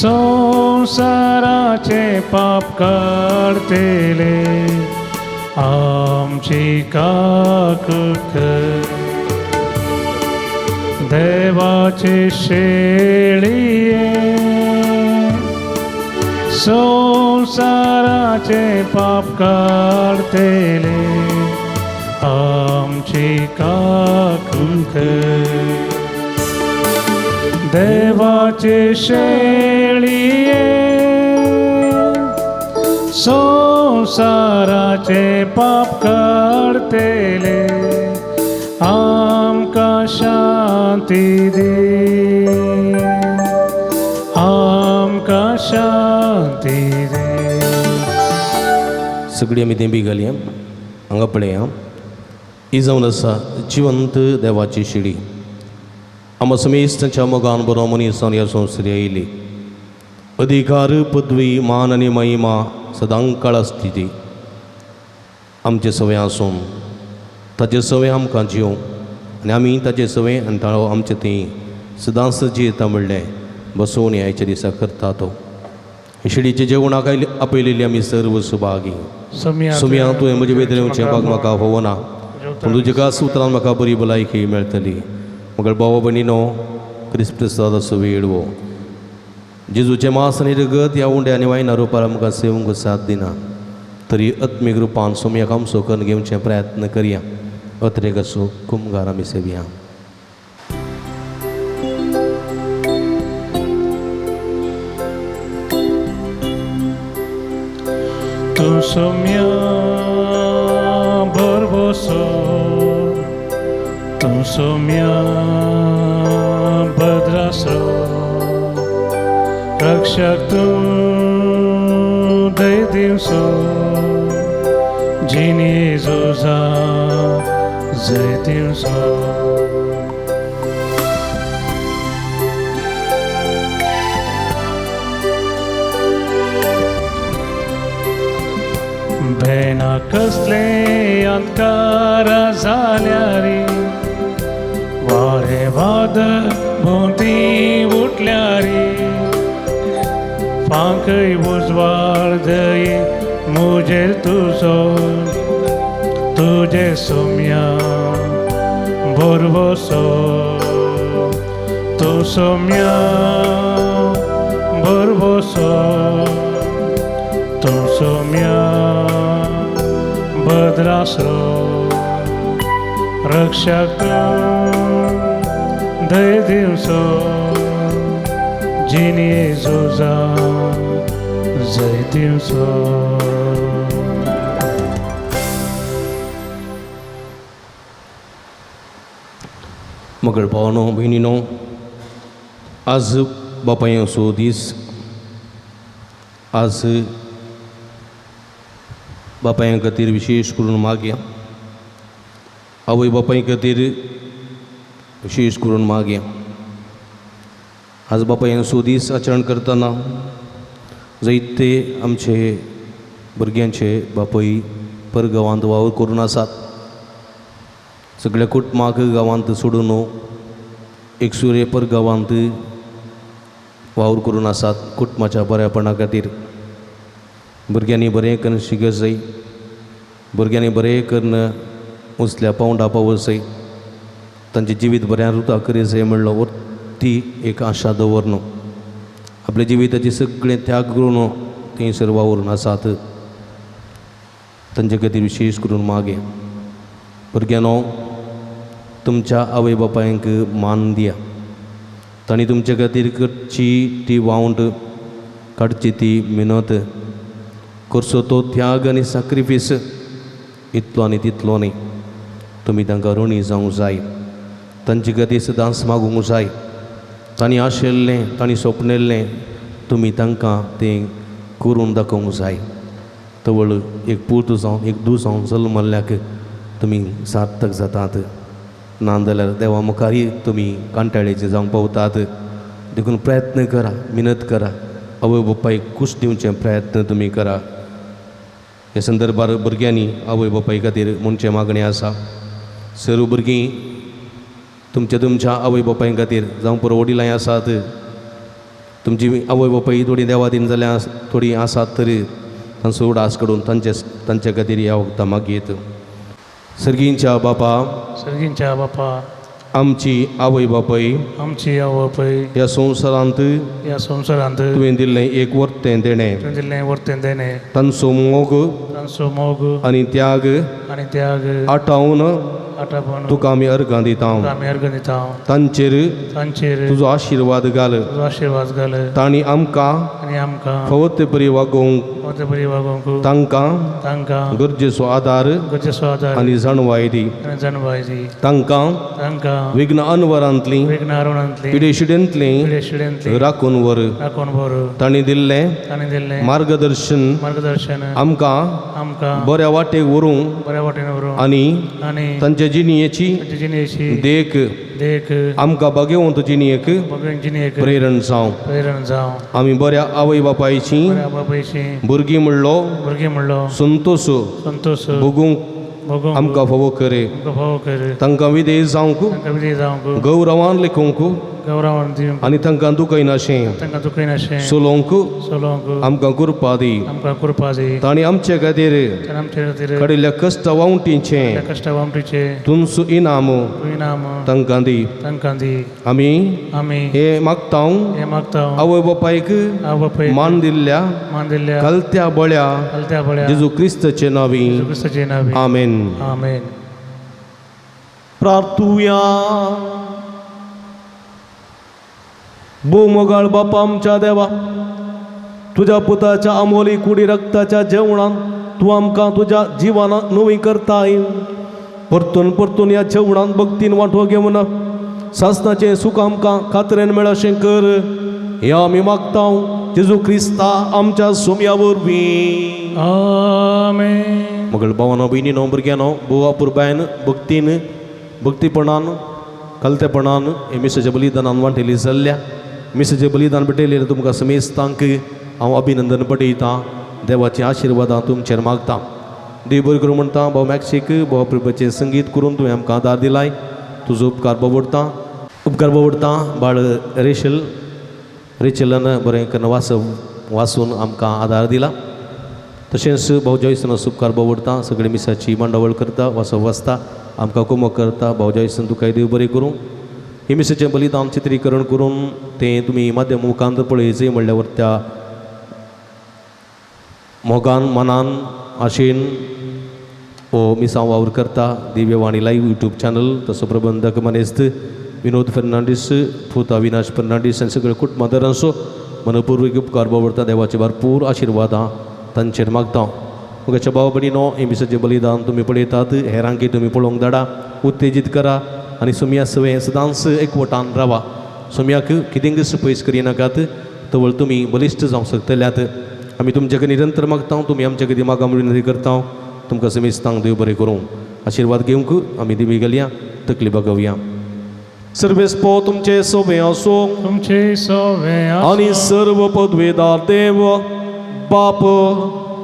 संसाराचे पाप काडतेले आमची काकूट कर. देवाचे शेळये संसाराचे पाप काडतेले आमची काकूट कर. देवाचे शेळये संसाराचे पाप काडतेले आमकां शांती दी, आमकां शांती. शांती दी. सगळी आमी देंबी घालया. हांगा पळया, ही जावन आसा जिवंत देवाची शिडी. आमकां समेस्तांच्या मोगान बरो मनीसान ह्या संवसारी आयली. अधिकार, पदवी, मान आनी महिमा सदां काळ आसती. ती आमचे सवंय आसून ताचे सवंय आमकां जिवं आनी आमी ताचे सवंय आनी ताळो आमचे थंय सदांच जियेता म्हणलें बसोवणी आयच्या दिसा करता. तो शिडीचे जेवणाक आपयलेली आमी सर्व सुभागी. सुम्या, तुवें म्हजे भितर येवचें भाग म्हाका होवना, पूण तुज्या खास उतरान म्हाका बरी भलायकी मेळटली. मगळ भाव भयणीनो, क्रिस्प्रिसादाचो वेळ वो जेजूचें मास आनी रगत ह्या उंड्या आनी वायना रुपार आमकां सेवंक साथ दिना, तरी आत्मीक रुपान सोमयाक आमचो करून घेवचे प्रयत्न करया. अत्रेगाचो कुमगार आमी सेवया. तूं सोम्या भरवसो, तूं सोम्या भद्रासो, रक्षक तूं दय दिवसो, जिणे झुजा जय दिवसो. भेना कसले अंधकार जाल्यारी, वारे वादळ भोंवती उठल्यारी, फांकय उजवाड दय मुजेर तुजो, तुजे सोम्या भरवसो, तूं सोम्या भरवसो, तूं सोम्या भद्रासरो, रक्षक दय दिवसो, जिणे झुजा जय दिवसो. मगळ भावनो भयणीनो, आज बापायचो दीस. आज बापायां खातीर विशेश करून मागया, आवय बापाय खातीर विशेश करून मागया. आज बापायांचो दीस आचरण करतना जायते आमचे भुरग्यांचे बापूय परगांवांत वावर करून आसात. सगळ्या कुटुंबाक गांवांत सोडून एकसुरे परगांवांत वावर करून आसात. कुटुंबाच्या बऱ्यापणा खातीर भुरग्यांनी बरें करून शिकत जाय, भुरग्यांनी बरें करून उंचल्या पावंडा पावस जाय, तांचें जिवीत बऱ्या रुता करी जाय म्हणलो ती एक आशा दवर न्हू. आपल्या जिविताची सगळें त्याग करून थंयसर वावरून आसात. तांचे खातीर विशेश करून मागे. भुरग्यांनो, तुमच्या आवय बापायंक मान दिया. तांणी तुमचे खातीर करची ती वावंट, काडची ती मिनत, करचो तो त्याग आनी साक्रिफीस इतलो आनी तितलो न्ही. तुमी तांकां ऋणी जावंक जाय, तांचे खातीर सदांच मागूंक जाय. तांणी आशिल्लें, तांणी सोपणिल्लें तुमी तांकां तें करून दाखोवंक जाय. तवळ एक पूत जावन एक धूव जावन जल्मल्ल्याक तुमी सार्थक जातात, ना जाल्यार देवा मुखारय तुमी कांटाळेचे जावंक पावतात. देखून प्रयत्न करा, मिनत करा, आवय बापायक खूश दिवचे प्रयत्न तुमी करा. ह्या संदर्भार भुरग्यांनी आवय बापाय खातीर म्हणचें मागणें आसा. सर्व भुरगीं तुमच्या तुमच्या आवय बापाय खातीर, जावं पुरो वडिलांय आसात, तुमची आवय बापाय थोडीं देवादीन जाल्यार थोडीं आसात तरी तांचो उडास काडून तांचे खातीर ह्या वखदां मागयत. सर्गींच्या बापा, सर्गींच्या बापा, आमची आवय बापाय, आमची आवय बापाय, ह्या संवसारांत, ह्या संवसारांत तुवें दिल्लें एक वर्तें देणें, तुवें दिल्लें वर्तें देणें, तांचो मोग, तांचो मोग आनी त्याग आटावन तुका आमी अर्गां दिता. तांचेर तांचेर तुजो आशिर्वाद घाल. तांणी आमकां फावो ते परी वागोवंक तांकां तांकां गरजेचो आदार आनी जाणवाय दी. तांकां तांकां विघ्न अनवरांतली पिडेशिडेंतली राखून व्हर. तांणी दिल्लें मार्गदर्शन आमकां बऱ्या वाटेक व्हरूंक आनी तांचे जिणयेची देख आमकां भाग्यवंत जिणयेक प्रेरण जावं. आमी बऱ्या आवय बापायची भुरगीं म्हणलो संतोश भोगूंक आमकां फावो करे. तांकां विधेय जावंक गौरवान लेखूंक आनी तांकां दुखयनाशें चलोवंक आमकां कृपा दी. तांणी आमचे खातीर काडिल्ल्या कश्ट वावटींचें तुमचो इनाम तांकां दी. आमी हे मागता आवय बापायक मान दिल्ल्या कलत्या बळ्या जेजू क्रिस्ताचे नांवी आमेन. प्रार्थुया. भोव मोगाळ बापा आमच्या देवा, तुज्या पुताच्या आमोली कुडी रक्ताच्या जेवणान तूं आमकां तुज्या जिवनाक नवी करताय. परतून परतून ह्या जेवणान भक्तीन वांटो घेवन सासणाचें सूख आमकां खात्रेन मेळशें कर. हें आमी मागता जेजू क्रिस्ता आमच्या सोम्या वरवीं. आमेन. मगळ भावानो भयणीनो भुरग्यानो भोव अपुरबायन भक्तीन भक्तीपणान कलतेपणान हे मिसाच्या बलिदानान वांटेली जाल्ल्या मिसाचें बलिदान भेटयलें तुमकां समेस्तांक हांव अभिनंदन पटयतां. देवाची आशिर्वादां तुमचेर मागता. देव बरें करूं म्हणटा. भाव मॅक्सीक भाव प्रभूचें संगीत करून तुवें आमकां आदार दिलाय. तुजो उपकार बावडटा उपकार बावडटा. बाळ रेशल रेचलान बरें करून वाचून आमकां आदार दिला. तशेंच भाव जॉयसन उपकार बावडटा. सगळे मिसाची मांडावळ करता वाचप वाचता आमकां कुमक करता. भाव जॉयसन तुकाय देव बरें करूं. हे मिसाचें बलिदान चित्रीकरण करून तें तुमी माध्यम मुखांत पळयचें म्हणल्यार त्या मोगान मनान आशेन हो मिसांव वावर करता. दिव्यवाणी लायव्ह यूट्यूब चॅनल तसो प्रबंधक मनेस्त विनोद फर्नांडीस पूत अविनाश फर्नांडीस आनी सगळे कुटुंबादारांचो मनपूर्वक उपकार बावडता. देवाचे भरपूर आशिर्वादां तांचेर मागता. मुखाच्या भाव भयणीनो हे मिसाचें बलिदान तुमी पळयतात हेरांकी तुमी पळोवंक धाडा उत्तेजीत करा आनी सोम्या सवें सदांच एकवटान रावा. सोम्याक कितेंच पयस करिनाकात तवळ तुमी बलिश्ट जावंक शकतल्यात. आमी तुमचे कडेन निरंतर मागता तुमी आमचे कडेन मागा विनंती करता. तुमकां समेस्तांक देव बरें करूं. आशिर्वाद घेवंक आमी दिमी गेलया तकली बागोवया. सर्वेस्पो तुमचे सोबे आसूं तुमचे सोबे आनी सर्व पदवेदार देव बाप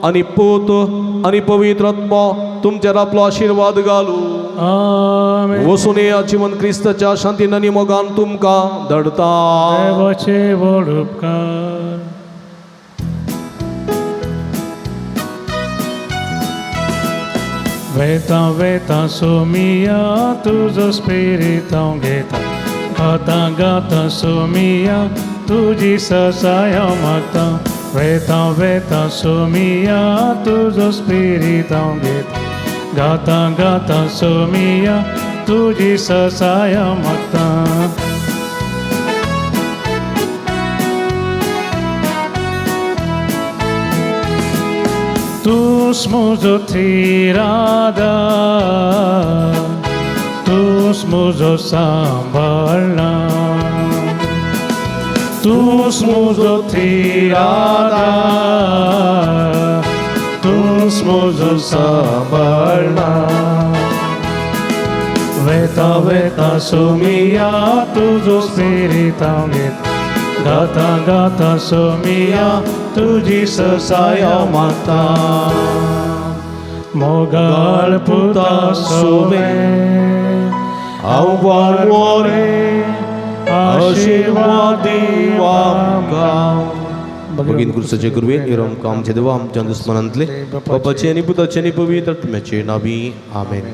आनी पूत आनी पवित्र आत्मो तुमचेर आपलो आशिर्वाद घालू. आमेन. वसून या जिवन क्रिस्ताच्या शांतीन आनी मोगान तुमकां धाडता. देवाचे व्हड उपकार. वेता वेता सोमिया तुजो स्पिरीत हांव घेता. गाता गाता सोमिया तुजी ससाय हांव मागता. वेता वेता सोमिया तुजो स्पिरीत हांव घेता. गाता गाता सोमिया तुजी ससाय हांव मागता. तूस म्हजो थीर आदार तूस म्हजो सांबाळना. तूस म्हजो थीर आदार तूस म्हजो सांबाळना. वेता वेता सोमिया तुजो स्पिरीत हांव घेता. गाता गाता सोमिया तुजी ससाय हांव मागता. मोगाळ पुता सोबे आव्हान वरे आशिर्वाद आमकां. भगीन क्रुसाचे गुरवे इरम आमचे देवा आमच्या दुस्मनांतले बापाचे आनी पुताचे आनी पवित्र आत्म्याचे नावी. आमेन.